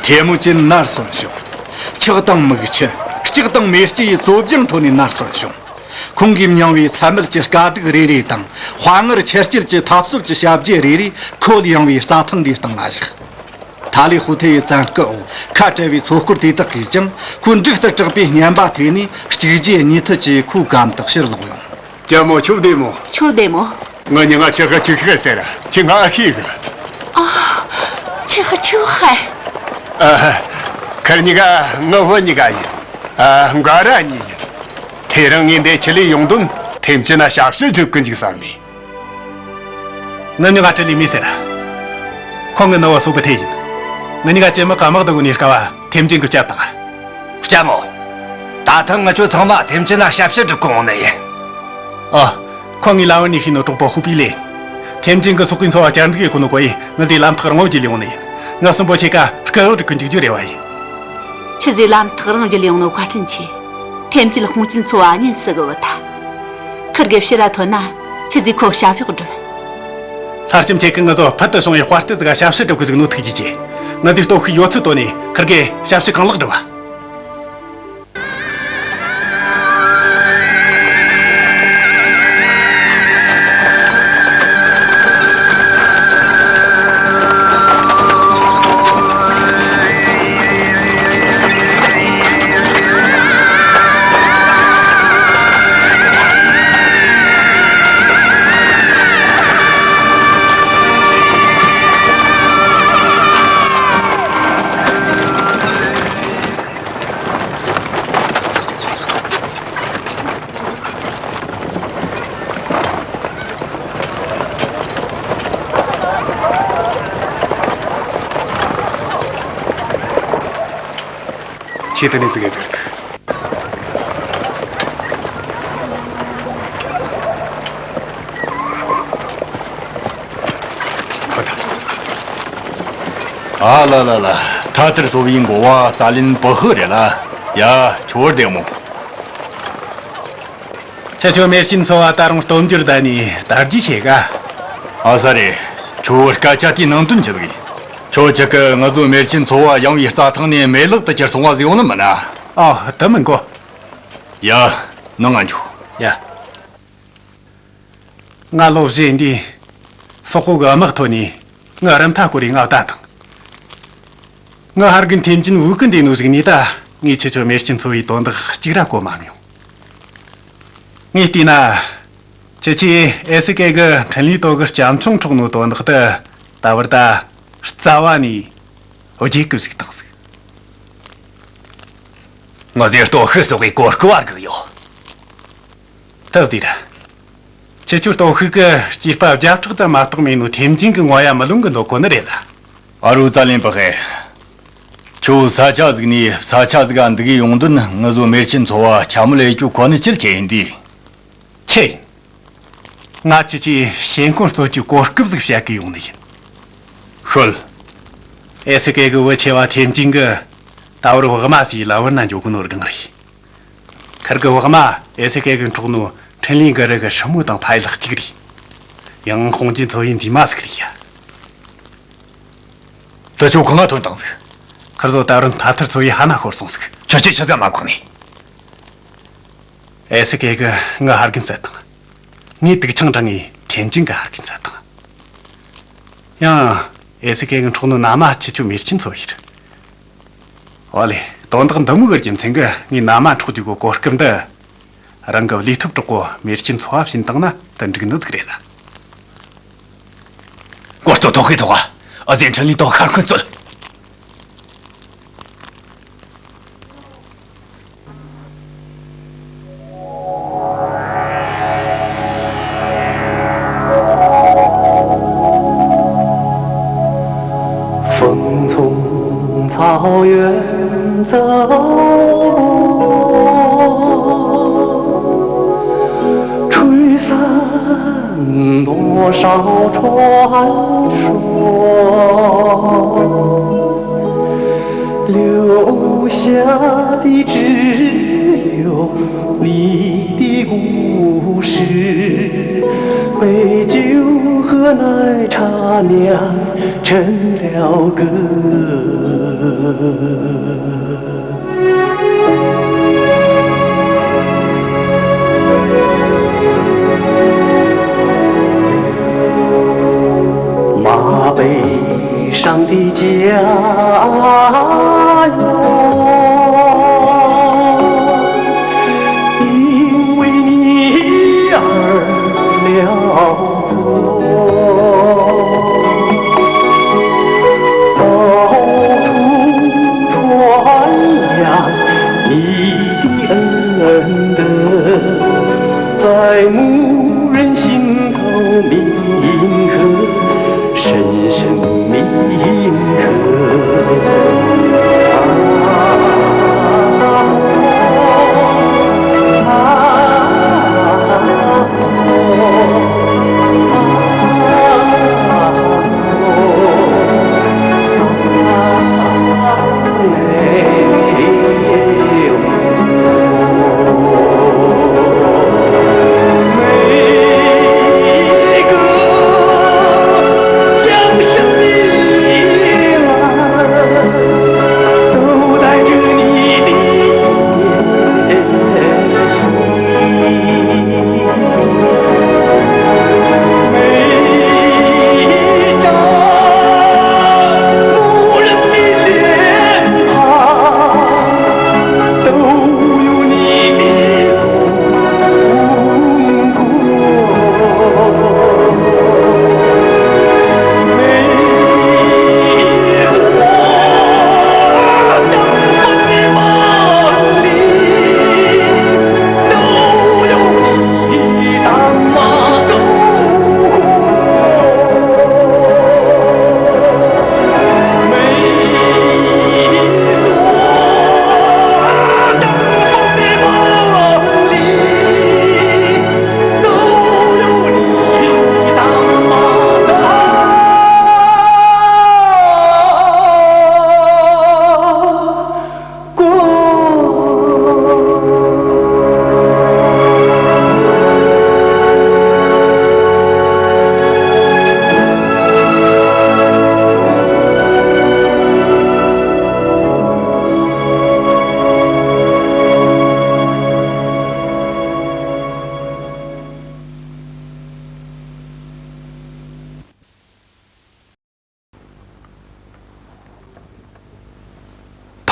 ཐེ་མུ་ཅིན་ནར་སོན་བྱུང་། ཁྲག་དང་མིག་ཆུ། ལྕགས་དང་མེ་ལྕེ་ཡི་རྩོད་སྦྱང་ཁྲོད་ནས་ནར་སོན་བྱུང་། ཁོང་གིས་མྱངས་པའི་ཚྭ་མེད་ཀྱི་དཀའ་སྡུག་རེ་རེ་དང་། དཔའ་ངར་ཆེར་སྐྱེད་ཀྱི་འཐབ་རྩོད་ཀྱི་བྱ་བརྒྱུད་རེ་རེ་ཁོད་ཡངས་པའི་རྩྭ་ཐང་འདིའི་སྟེང་ལ་བཞག། ཐ་ལི་ཧུ་ཐེ་ཡི་བཙན་སྐུལ་འོག་ཁ་བྲལ་བའི་ཚོགས་སྐོར་དེ་དག་གིས་ཀྱང་ཁོའི་འབྲུག་ལྟར་གྲགས་པའི་སྙན་པ་ཐོས་ནས་གཅིག་རྗེས་གཉིས་མཐུད་ཀྱིས་ཁོའི་གམ་དུ་ཕྱིར་ལོག་ཡོང་། ཅ་མོ་ཁྱོད་བདེ་མོ། ཁྱོད་བདེ་མོ། ངའི་མྱིང་ང་ཆི་ཧི་ཆི་ཧི་ཟེར། ཁྱེད་ང་ཨ་ཤེས་གི། ཨ། ཆི་ཧི་ཆི་ཧི། ཨ། ཁར་གཉིས་ཀ་ངའི་བུ་གཉིས་ཀ་ཡིན། ཨ། འགའ་ར་གཉིས་ཡིན། དེ་རིང་ངས་འདི་ཆི་ལས་ཡོང་དོན་ཐེམ་ཆེན་ན་ཞབས་ཕྱི་སྒྲུབ་གི་འཇུག་བསམ་ནས། ངའི་མྱིང་ང་ཀྲི་ལི་མི་ཟེར། ཁོང་གི་ནུ་བོ་སུ་པི་ཐེ་ཡིན། ང་གཉིས་ཀ་ཅི་མི་ཀ་དམག་ཏུ་གོ་ནས་དཀའ་བ། ཐེམ་ཅིན་གྱིས་བསྐྱབས་དང་། ལྕམ་མོ། ད་ཐེངས་ང་ཆོ་ཚང་མ་ཐེམ་ཅིན་ལ་ཞབས་ཕྱི་སྒྲུབ་གི་འོང་ནི་ཡིན། ཨ། ཁོ་ངའི་ལམ་བར་ནས་ཤེས་ནོ་གྲོགས་པོ་ཧུ་པི་ལེ་ཡིན། ཐེམ་ཅིན་གྱི་སྲོག་གི་འཚོ་བ་བསྐྱར་འཛུགས་ཡེད་གོ་ནོ་གོ་ཡི་ང་ཚོས་ལམ་ཐག་རིང་བོ་བརྒྱུད་ལས་ཡོང་ནི་ཡིན། ང་གསོན་པོ་ཁྱེད་ཀ་སྐུ་འོ་རིག་གི་འཇུག་རྒྱུ་རེ་བ་ཡིན། ཁྱེད་ཚོས་ལམ་ཐག་རིང་བརྒྱུད་ལས་ཡོང་ནོ་བཀའ་དྲིན་ཆེ། ཐེམ་ཅིན་ཧོང་ཅིན་འཚོ་བ་ཉིན་སྲིད་གི་བུད་ཐལ། ཁིར་གེ་ཕྱིར་ར་ཐོན་ན་ཁྱེད་ཚོས་ཁོ་ཞབས་ཕྱི་སྒྲུབ། ལྷ་ལྕམ་ཁྱེད་ཀྱིས་ང་ཚོ་ཕུལ་དུ་བྱུང་བའི་དཔའ་རྟུལ་ཟིག་ག་ཞབས་ཕྱི་སྒྲུབ་གི་བཅུག་ནོ་ཐུགས་རྗེ་ཆེ། ང་ཚོའི་སྟོབས་ཤུགས་ཡོད་ཚད་བཏོན་ནས་ཁིར་གེ་ཞབས་ཕྱི་གང་ལེགས་སྒྲུབ་བ། ཁྱེད་དེ་ནས་ཟིག་གེ་ཟིག་རིག་ཨ་ལ་ལ་ལ། ཐ་ཐར་ཚོ་བའི་འགོ་བ་ཙཱ་ལིན་པུ་ཧི་རེད་ལ། ཡ། ཁྱོད་བདེ་མོ། ཁྱེད་ཆོ་མེར་ཆེན་ཚོ་བ་ད་རུང་སྟོབས་འབྱོར་ལྡན་ནི་དར་རྒྱས་ཆེ་ག། ཨ་ས་རེད། ཁྱོད་སྐད་ཆ་དེའི་ནང་དོན་ཆི་ཟིག་ཡིན། ཁྱོད་ཅག་གིས་ང་ཚོའི་མེར་ཆེན་ཚོ་བ་ཡངས་པའི་རྩྭ་ཐང་ནས་མེད་བརླག་ཏུ་གྱུར་སོང་བ་ཟིག་ཡོང་ནི་མིན་ན། ཨོ། དེ་མིན་གོ། ཡ། ནང་ང་འགྱོ། ཡ། ང་ལོ་བཞི་ཡིན་དུས། སོག་པོ་གི་དམག་ཐོན་ནས་ངའི་རུམ་མཐའ་བསྐོར་རེ་ང་བདའ་བཏང་། ངའི་ཕ་རྒན་ཐེམ་ཅིན་བོའུ་ཀི་འདས་ནོ་ཟིག་ནས་ད་ངས་ཁྱེད་ཆོ་མེར་ཆེན་ཚོ་བའི་དོན་དག་གཅིག་ར་གོ་མ་མྱོང་། ངས་བལྟས་ན། ཁྱེད་ཆོས་ཨེ་སི་ཀེ་གི་འཕྲིན་ལས་ཏོ་གི་སྐྱབས་མཆོང་འཕྲོག་ནོ་དོན་དག་དེ་ད་བར་ད་རྩ་བ་ནས་བརྗེད་གི་བཞག་བཏང་ཟིག། ངོ་ཟེར་ལྟོ་ཤི་སོགས་པའི་གོ་སྐབས་བར་གི་ཡོད། ད་ཟེར། ཁྱེད་ཆོའི་སྟོབས་ཤུགས་ཀྱིས་སྐྱེས་པ་བརྒྱ་ཕྲག་ཙམ་མ་གཏོགས་མེད་ནོ་ཐེམ་ཅིན་གྱི་ངོ་ཡ་མི་ལོང་གི་འདུག་གོ་ནི་རེད་ལ། ཨ་རོ་ཙ་ལེན་པ་ཧེ། ཁྱོད་ས་ཆ་ཟིག་ནས་ས་ཆ་ཟིག་ག་འདུག་གི་ཡོང་དོན་ང་ཚོ་མེར་ཆེན་ཚོ་བ་ཆ་མོ་ལས་ཀྱོ་ཁོ་ནི་ཅིལ་ཆེ་ཡིན་དྲི། ཆེ་ཡིན། ང་ཁྱེད་ཆོའི་ཞེན་ཁོང་རྩོད་རྒྱུའི་གོ་སྐབས་ཟིག་བཤད་གི་ཡོང་ནི་ཡིན། ཤོད། ཨེ་སི་ཀེ་གི་བུ་ཆེ་བ་ཐེམ་ཅིན་གི་ད་བར་བག་མ་སི་ལ་བར་ན་འཇོག་གི་ནོ་སྒང་རེད། ཁིར་གི་བག་མ་ཨེ་སི་ཀེ་གི་འཕྲོག་ནོ་འཕྲིན་ལས་གི་རི་གི་ཧྲི་མོ་དང་ཕ་ཡུལ་གཅིག་རེད། ཡང་ཧོང་ཅིན་ཚོ་ཡི་འདི་མ་ཟིག་རེད་ཡ། ལི་ཆོ་གང་ང་ཐོན་དང་ཟིག། ཁིར་ཚོ་ད་རུང་ཐ་ཐར་ཚོ་ཡི་ཧ་ན་ཤོར་སོང་ཟིག། ཁྱོད་ཀྱིས་ཆི་ཟིག་མ་གོ་ནི། ཨེ་སི་ཀེ་གི་ངའི་ཕ་རྒན་བསད་དང་། ངའི་དུག་ཆང་འདྲ་ངའི་ཐེམ་ཅིན་གི་ཕ་རྒན་བསད་དང་། ཡང་ཨེ་སི་ཀེ་གི་འཕྲོག་ནོ་ན་མ་ཁྱེད་ཆོ་མེར་ཆེན་ཚོ་ཡིན། ཨོ་ལེ། དོན་དག་འདི་མོ་གི་རྒྱུ་མཚན་གི་ངའི་ན་མ་འཕྲོག་རྒྱུ་གི་གོ་སྐབས་འདི། རང་གི་བློས་ཐུབ་གྲོགས་པོ་མེར་ཆེན་ཚོ་བ་བྱིན་བཏང་ན་དེ་འགྲིག་ནི་ཟིག་རེད་ལ། མགོ་གཙོ་ཐོག་ཁའི་ཐོག་ཨ་ཟེ་འཕྲིན་ལས་ཐོག་ཤར་ཁུན་རྩོད། 风从草原走过，吹散多少传说。 留下的只有你的故事，被酒和奶茶酿成了歌。 马背上的家园，因为你而辽阔，到处传扬你的恩德。 在牧人心头铭刻，深深铭刻。啊，啊，啊。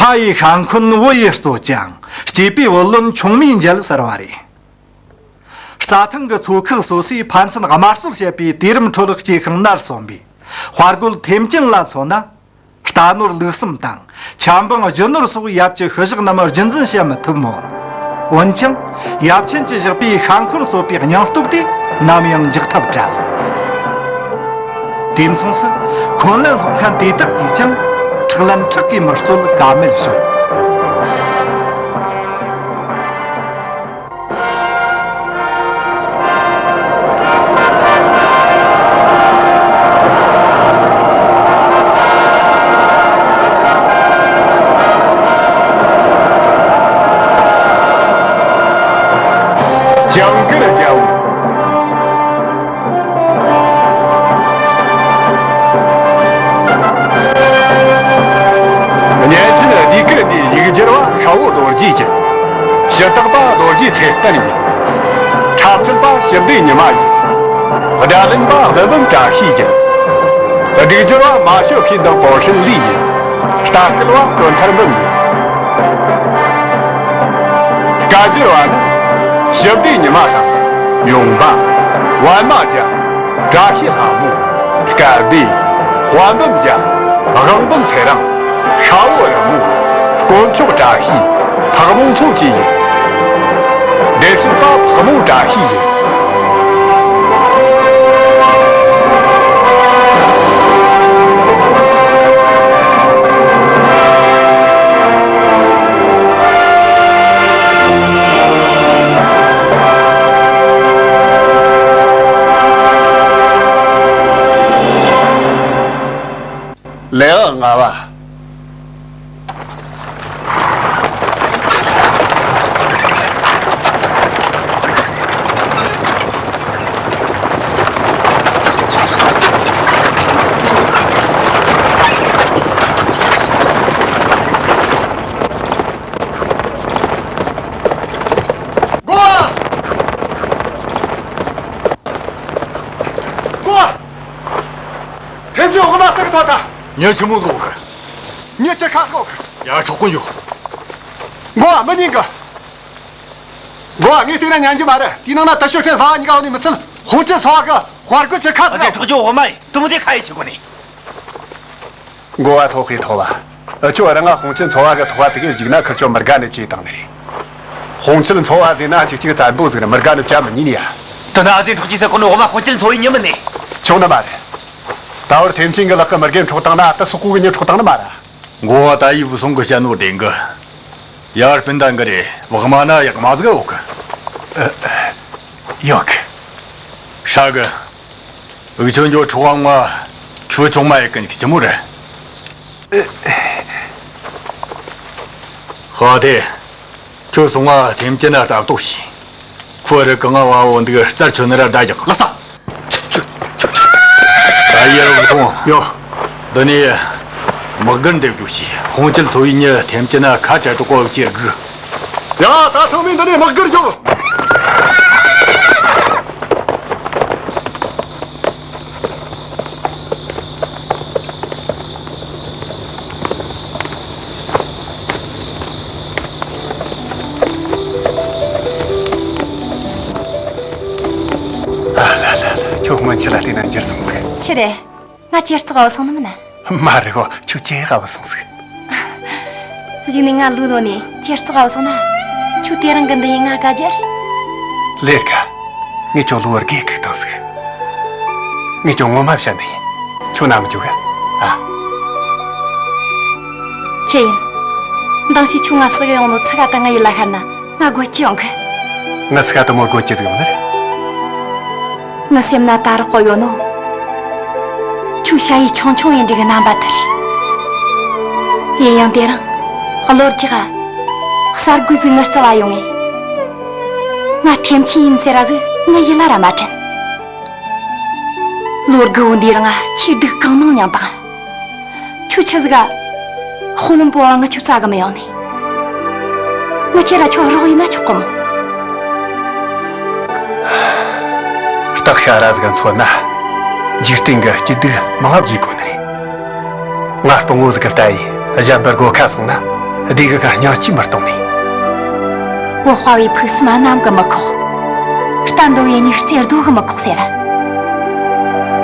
ཕ་ཡི་ཤ་འཁོན་བུ་ཡིས་རྩོད་ཅིང་། སྐྱེས་པའི་བུ་ལོན་ཆུང་མས་འཇལ་ཟེར་བ་རེད། རྩྭ་ཐང་གི་མཚོ་ཁུག་སོ་སོའི་ཕན་ཚུན་དམར་གསོད་བྱེད་པའི་དུས་རིམ་ཁྲོད་སྐྱེས་ཤིང་ནར་སོན་པའི་དཔའ་རྒོད་ཐེམ་ཅིན་ལ་མཚོན་ན། རྟ་ནོར་ལུག་གསུམ་དང་ཆབ་འབངས་རྒྱུ་ནོར་སོགས་ཡབ་ཀྱི་ཤུལ་བཞག་རྣམས་རྒྱུན་འཛིན་བྱེད་མི་ཐུབ་མོད། འོན་ཀྱང་ཡབ་ཆེན་གྱིས་བཞག་པའི་ཤ་འཁོན་གསོད་པའི་སྙིང་སྟོབས་དེ་ནམ་ཡང་འཇིག་ཐབས་བྲལ། དེ་མཚུངས་སུ་འཁོན་ལན་སློག་མཁན་དེ་དག་གིས་ཀྱང་ཁྲག་ལན་ཁྲག་གིས་མི་རྩོད་ཀ་མེད་བྱུང་། ཇིང་གིར་རྒྱལ་པོ། གཉན་ཆེན་ལྡེ་དཀར་འདིའི་ཡིག་སྒྱུར་བ་ཤ་བོ་རྡོ་རྗེ་ཡིན། ཞུ་དག་པ་རྡོ་རྗེ་ཚེ་བརྟན་ཡིན། འཁྲབ་ཚུལ་པ་ཞི་བདེ་ཉི་མ་ཡིན། སྒྲ་ལེན་པ་ཀླུ་འབུམ་བཀྲ་ཤིས་ཡིན། སྒྲིག་སྦྱོར་བ་མ་ཞོ་ཁའི་འདང་པོ་ཧྲིན་ལི་ཡིན། ལྟ་སྐུལ་བ་བསོད་ཐར་འབུམ་ཡིན། སྐད་སྒྱུར་བ་ནི་ཞི་བདེ་ཉི་མ་དང་། ཡོང་འབའ། པད་མ་རྒྱལ། བཀྲ་ཤིས་ལྷ་མོ། སྐལ་ལྡན། དཔལ་འབུམ་རྒྱལ། དབང་འབུམ་ཚེ་རིང་། ཤ་བོ་རི་མོ། དཀོན་མཆོག་བཀྲ་ཤིས། ཕག་མོ་མཚོ་བཅས་ཡིན། སྡེབ་གསོད་པ་ཕག་མོ་བཀྲ་ཤིས་ཡིན། ལེའུ་ལྔ་པ། ཐེམ་ཆེན་འོག་མ་ཟིག་ཐོག་ད། མྱི་ཆི་མོ་ཟིག་ཡོད་གི། མྱི་ཆི་ཁ་ཟིག་ཡོད་གི། ཡ་ཁྲོག་གོ་ཡོད། མགོ་བ་མི་ཉན་གི། མགོ་བ་ངས་བལྟས་ན་ཉན་གི་མ་རེད། དེའི་ནང་ན་དུ་ཤོད་ཁྲེན་ཟ་བ་གཉིས་ཀ་ཡོད་ནི་མི་ཚད། ཧོང་ཆེན་ཚོ་བ་གི་དཔའ་རྒོད་ཆི་ཁ་ཟིག་ཡོད། ཁྲོག་ཅོ་འོག་མ་ཡིན། དུ་མོ་དེ་ཁ་ཡི་ཆི་གོ་ནི། མགོ་བ་ཐོག་གི་ཐོ་བ། འུ་ཆོ་རང་ང་ཧོང་ཆེན་ཚོ་བ་གི་ཐོག་བ་དེ་གའི་རྒྱུག་ན་ཁུར་ཆོ་མི་དགའ་ནི་བྱས་བཏང་ནི་རེད། ཧོང་ཆེན་ཚོ་བ་ཟེར་ན་ཅིག་ཅིག་བཙན་པོ་ཟིག་རེད། མི་དགའ་ནི་བྱ་མི་ཉན་ཡ། དེ་ན་ཨ་ཟེ་འཕྲོག་ཅི་ཟེར་གོ་ནོ་འོ་མ་ཧོང་ཆེན་ཚོ་བའི་མྱི་མིན་ནི། ཆོག་ནི་མ་རེད། ད་བར་ཐེམ་ཆེན་གི་ལག་གི་མི་རྒན་འཕྲོག་བཏང་ན་ད་སོག་པོ་གི་མྱི་འཕྲོག་བཏང་ནི་མ་རེད། མགོ་བ་ད་ཡི་བུ་སོང་གི་བཤད་ནོ་བདེན་གི། ཡར་སྤུན་ཟླ་འགའ་རེ་བག་མ་ན་ཡག་མ་ཟིག་ཡོད་གི། ཡོད་གི། ཧྲ་གི། འུ་ཆོ་འགྱོ་འཕྲོག་པ་ང་ཁྱོད་ཆུང་མ་ཡི་ཀུན་གྱི་ཆི་མོ་རེད། ཧ་དེ། ཁྱོད་སོང་ང་ཐེམ་ཅི་ན་ལྟ་རྟོག་བྱོས། ཁོ་རི་གང་ང་བ་བོ་འདུག་རྩར་ཆོད་ནི་ར་བདའ་རྒྱག་ལགས་སོ། ད་ཡར་བུད་སོང་། ཡོ། འདི་ནས་དམག་སྒར་འདེབས་རྒྱུ་བྱས། ཧོང་ཆེན་ཚོ་བའི་མྱི་ཐེམ་ཅི་ན་ཁ་བྲལ་གྲོགས་པོ་བྱེད་དགོས། ཡ། ད་ཚང་མས་འདི་ནས་དམག་སྒར་རྒྱོབ། ཨ་ལ་ལ་ལ། ཁྱོད་སྔོན་ཆད་ལ་བལྟས་ན་འགྱུར་སོང་ཟིག། ཆི་རེད། ང་ཇེ་བཙོག་ག་བུད་སོང་ནི་མིན་ན། མ་རེད་གོ། ཁྱོད་ཇེ་ཡག་ག་བུད་སོང་ཟིག། གཞུག་ནས་ང་ལོ་ལོན་ནས་ཇེ་བཙོག་ག་བུད་སོང་ན། ཁྱོད་དེ་རིང་གི་འདི་ཡིན་ང་དགའ་རྒྱུ་རེད། ལེར་ག། ངས་ཁྱོད་ལོ་བར་དགེ་ཁུག་བཏང་ཟིག། ངས་ཁྱོད་ངོ་མ་བཤད་ནི་ཡིན། ཁྱོད་ན་མི་འཇུག་ག། ཨ། ཆི་ཡིན། མདང་ཞིག་ཁྱོད་ང་བསུ་གི་ཡོང་ནོ་ཚིག་ག་དང་ངའི་ཡིད་ལ་ཤར་ན་ང་དགོད་ཀྱི་ཡོང་གི། ངའི་ཚིག་ག་དུ་མོ་དགོད་ཀྱི་ཟིག་ཡོང་ནི་རེད། ངའི་སེམས་ན་ད་རག་གོ་ཡོད་ནོ། ཁྱོད་ཞ་ཡི་ཆུང་ཆུང་ཡིན་འདྲ་གི་རྣམ་པ་དེ་རེད། ཡིན་ཡང་དེ་རིང་གློ་རྒྱག་གསར་འགོད་ཟིག་ངའི་རྩ་བ་ཡོང་ངེ། ང་ཐེམ་ཆེན་ཡིན་ཟེར་ར་ཟིག་ངའི་ཡིད་ལ་ར་མ་དྲན། ལོ་དགུ་བོ་འདིའི་རིང་ང་ཆེས་སྡུག་གང་མང་མྱངས་བཏང་། ཁྱོད་ཆི་ཟིག་ག། དཔོན་སློབ་པོ་བ་ང་ཁྱོད་བཙལ་གི་མི་ཡོང་ནི། ང་ཁྱེད་ར་ཁྱོད་རོགས་ཡིན་ན་ཆོག་གི་མོ། སྟག་ཤ་ར་ཟིག་ག་མཚོན་ན། འཇིག་རྟེན་གི་སྐྱིད་སྡུག་མང་ང་བརྗེ་དགོས་ནི་རེད། ང་སྤུན་ངོ་ཟིག་གི་ལྟ་ཡི་གཞན་པར་སྒོ་ཁ་སོང་ན། སྡེ་དགེ་ག་སྙིང་རྗེ་མི་གཏོང་ནས། བུ་དཔའ་བོའི་ཕུགས་བསམ་གནམ་གིས་མི་ཁོག་རྟ་འདོ་བའི་སྨྱུག་རྩེ་རྡོ་གིས་མི་ཁོག་ཟེར།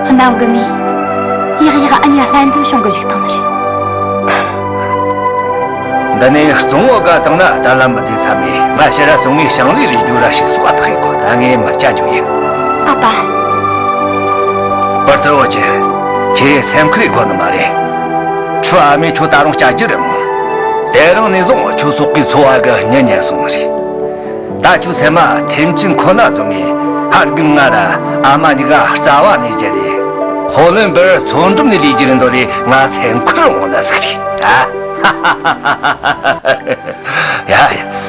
གནམ་གི་མི་ཡག་ཡག་ཨ་ཉ་ལྷན་འཛོམས་བྱུང་གི་བཞུགས་བཏང་ནི་རེད། འདི་ནས་གཙང་བོ་དགའ་བཏང་ན་ད་ལམ་མི་བདེ་ས་མེད། ང་ཕྱིར་ར་སོང་ངས་ཞིང་ལས་ལས་རྒྱུ་ར་ཞིག་གསོག་ཐག་ཡིན་གོ། ད་ངས་མི་བྱ་རྒྱུ་ཡིན། ཨ་ཕ། པར་ཐར་འོ་ཅི། ཁྱེད་སེམས་ཁུར་དགོས་ནི་མ་རེད། ཁྱོད་ཨ་མས་ཁྱོད་ད་རུང་བྱ་རྒྱུ་རེད་མོ། དེ་རིང་ནས་བཟུང་ཁྱོད་སོག་པོའི་འཚོ་བ་གི་མྱི་ཉན་སོང་ནི་རེད། ད་ཁྱོད་སེམས་མ་ཐེམ་ཆེན་ཁོ་ན་བཟུང་ངས་ཧར་གིན་ང་ར་ཨ་མ་གཉིས་ཀ་རྩ་བ་ནས་བརྗེད་རེད། ཁོ་ལོན་པར་མཚོ་འགྲམ་ནས་ལས་རྒྱུ་རེད་འདོད་རེད། ང་སེམས་ཁུར་འོང་ན་ཟིག་རེད། ཨ། ཡ་ཡ།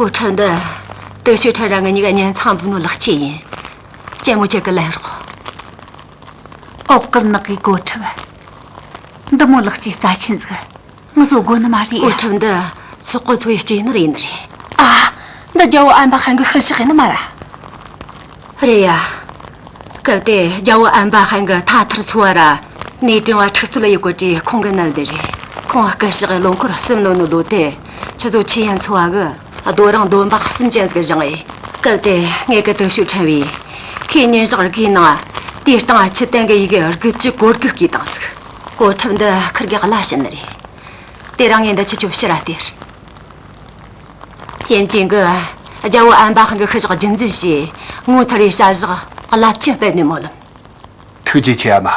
གོ་ཁྲབ་འདི་དེ་ཤོད་ཁྲ་ར་ང་གཉིས་ཀ་ཉན་ཚང་བུ་ནོ་ལག་སྐྱེས་ཡིན། ཅན་མོ་ཅག་གི་ལན་རོགས། ཨོ་ཀར་ནག་གི་གོ་ཁྲབ། འདི་མོ་ལག་སྐྱེས་ས་ཆེན་ཟིག་ངུ་བཟོ་དགོ་ནི་མ་རེད་ཡ། གོ་ཁྲབ་འདི་སོག་པོ་ཚོའི་སྐྱེས་ནོར་ཡིན་ནི་རེད། ཨ། འདི་རྒྱལ་བོ་ཨན་པ་ཧན་གི་ཤི་ཤག་ཡིན་ནི་མ་ར། རེད་ཡ། སྐབས་དེ་རྒྱལ་བོ་ཨན་པ་ཧན་གི་ཐ་ཐར་ཚོ་བ་ར་ནས་དྲན་བ་འཁྲུག་རྩོད་ཡོད་གོ་དྲིས་ཁོང་གི་ནར་འདི་རེད། ཁོང་སྐུ་ཞག་ལོ་འཁོར་གསུམ་ལོན་ནོ་ལོ་དེ་ཁྱི་ཚོ་ཆི་ཡན་ཚོ་བ་གི་རྡོ་རིང་འདོམ་པ་གསུམ་ཅན་ཟིག་བཞེངས་ཨེ། སྐབས་དེ་ངེད་ཀྱི་དུ་ཤུགས་ཕྲན་བས་ཁོས་ཉིན་ཞག་དགུའི་ནང་དེའི་སྟེང་ཆུ་ཏན་གི་ཡི་གེ་དགུ་བཅུ་གོ་དགུ་བརྐུས་བཏང་ཟིག་གོ་ཁྲབ་འདི་ཁིར་གི་གླ་བྱིན་ནི་རེད། དེ་རིང་ངས་འདི་ཁྱི་ཆོ་ཕྱིར་ར་སྟེར། ཐེམ་ཅིང་གིས་རྒྱལ་བོ་ཨན་པ་ཧན་གི་ཤི་ཞག་རྒྱུན་འཛིན་བྱས། ངོ་མཚར་བའི་བྱ་གཞག་རླབས་ཆེན་སྤེལ་ནས་སྨོན་ལམ། ཐུགས་རྗེ་ཆེ་ཨ་མ།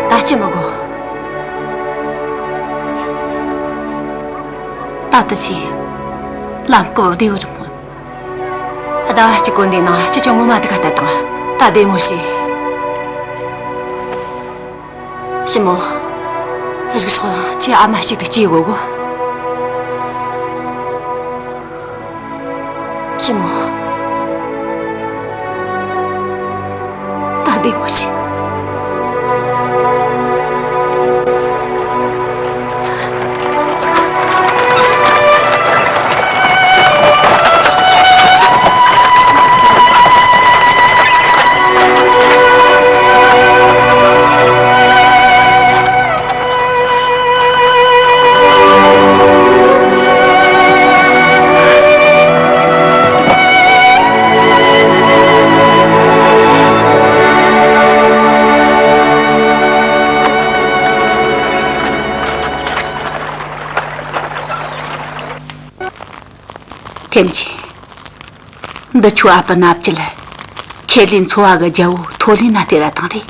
ད་ཅི་མི་དགོས། ད་ལྟ་ཆེ། ལམ་སྐབས་བདེ་བར་སྨོན། ཟླ་བ་གཅིག་གོ་འདི་ནང་ཁྱི་ཆོ་ངོ་མ་དུ་ཁ་ལྟ་དང་ད་བདེ་མོ་བྱོས། ཞི་མོ། རིག་སོགས་ཁྱེད་ཨ་མ་ཞིག་གི་སྐྱེས་གོ་གོ། ཞི་མོ། ད་བདེ་མོ་བྱོས། ཐེམ་ཆེན། འདི་ཁྱོའི་ཨ་ཕ་མནའ་བཅད་ལ། ཁེ་ལིན་ཚོ་བ་གི་རྒྱལ་བོ་ཐོ་ལིན་ན་སྟེར་བ་དང་རེད།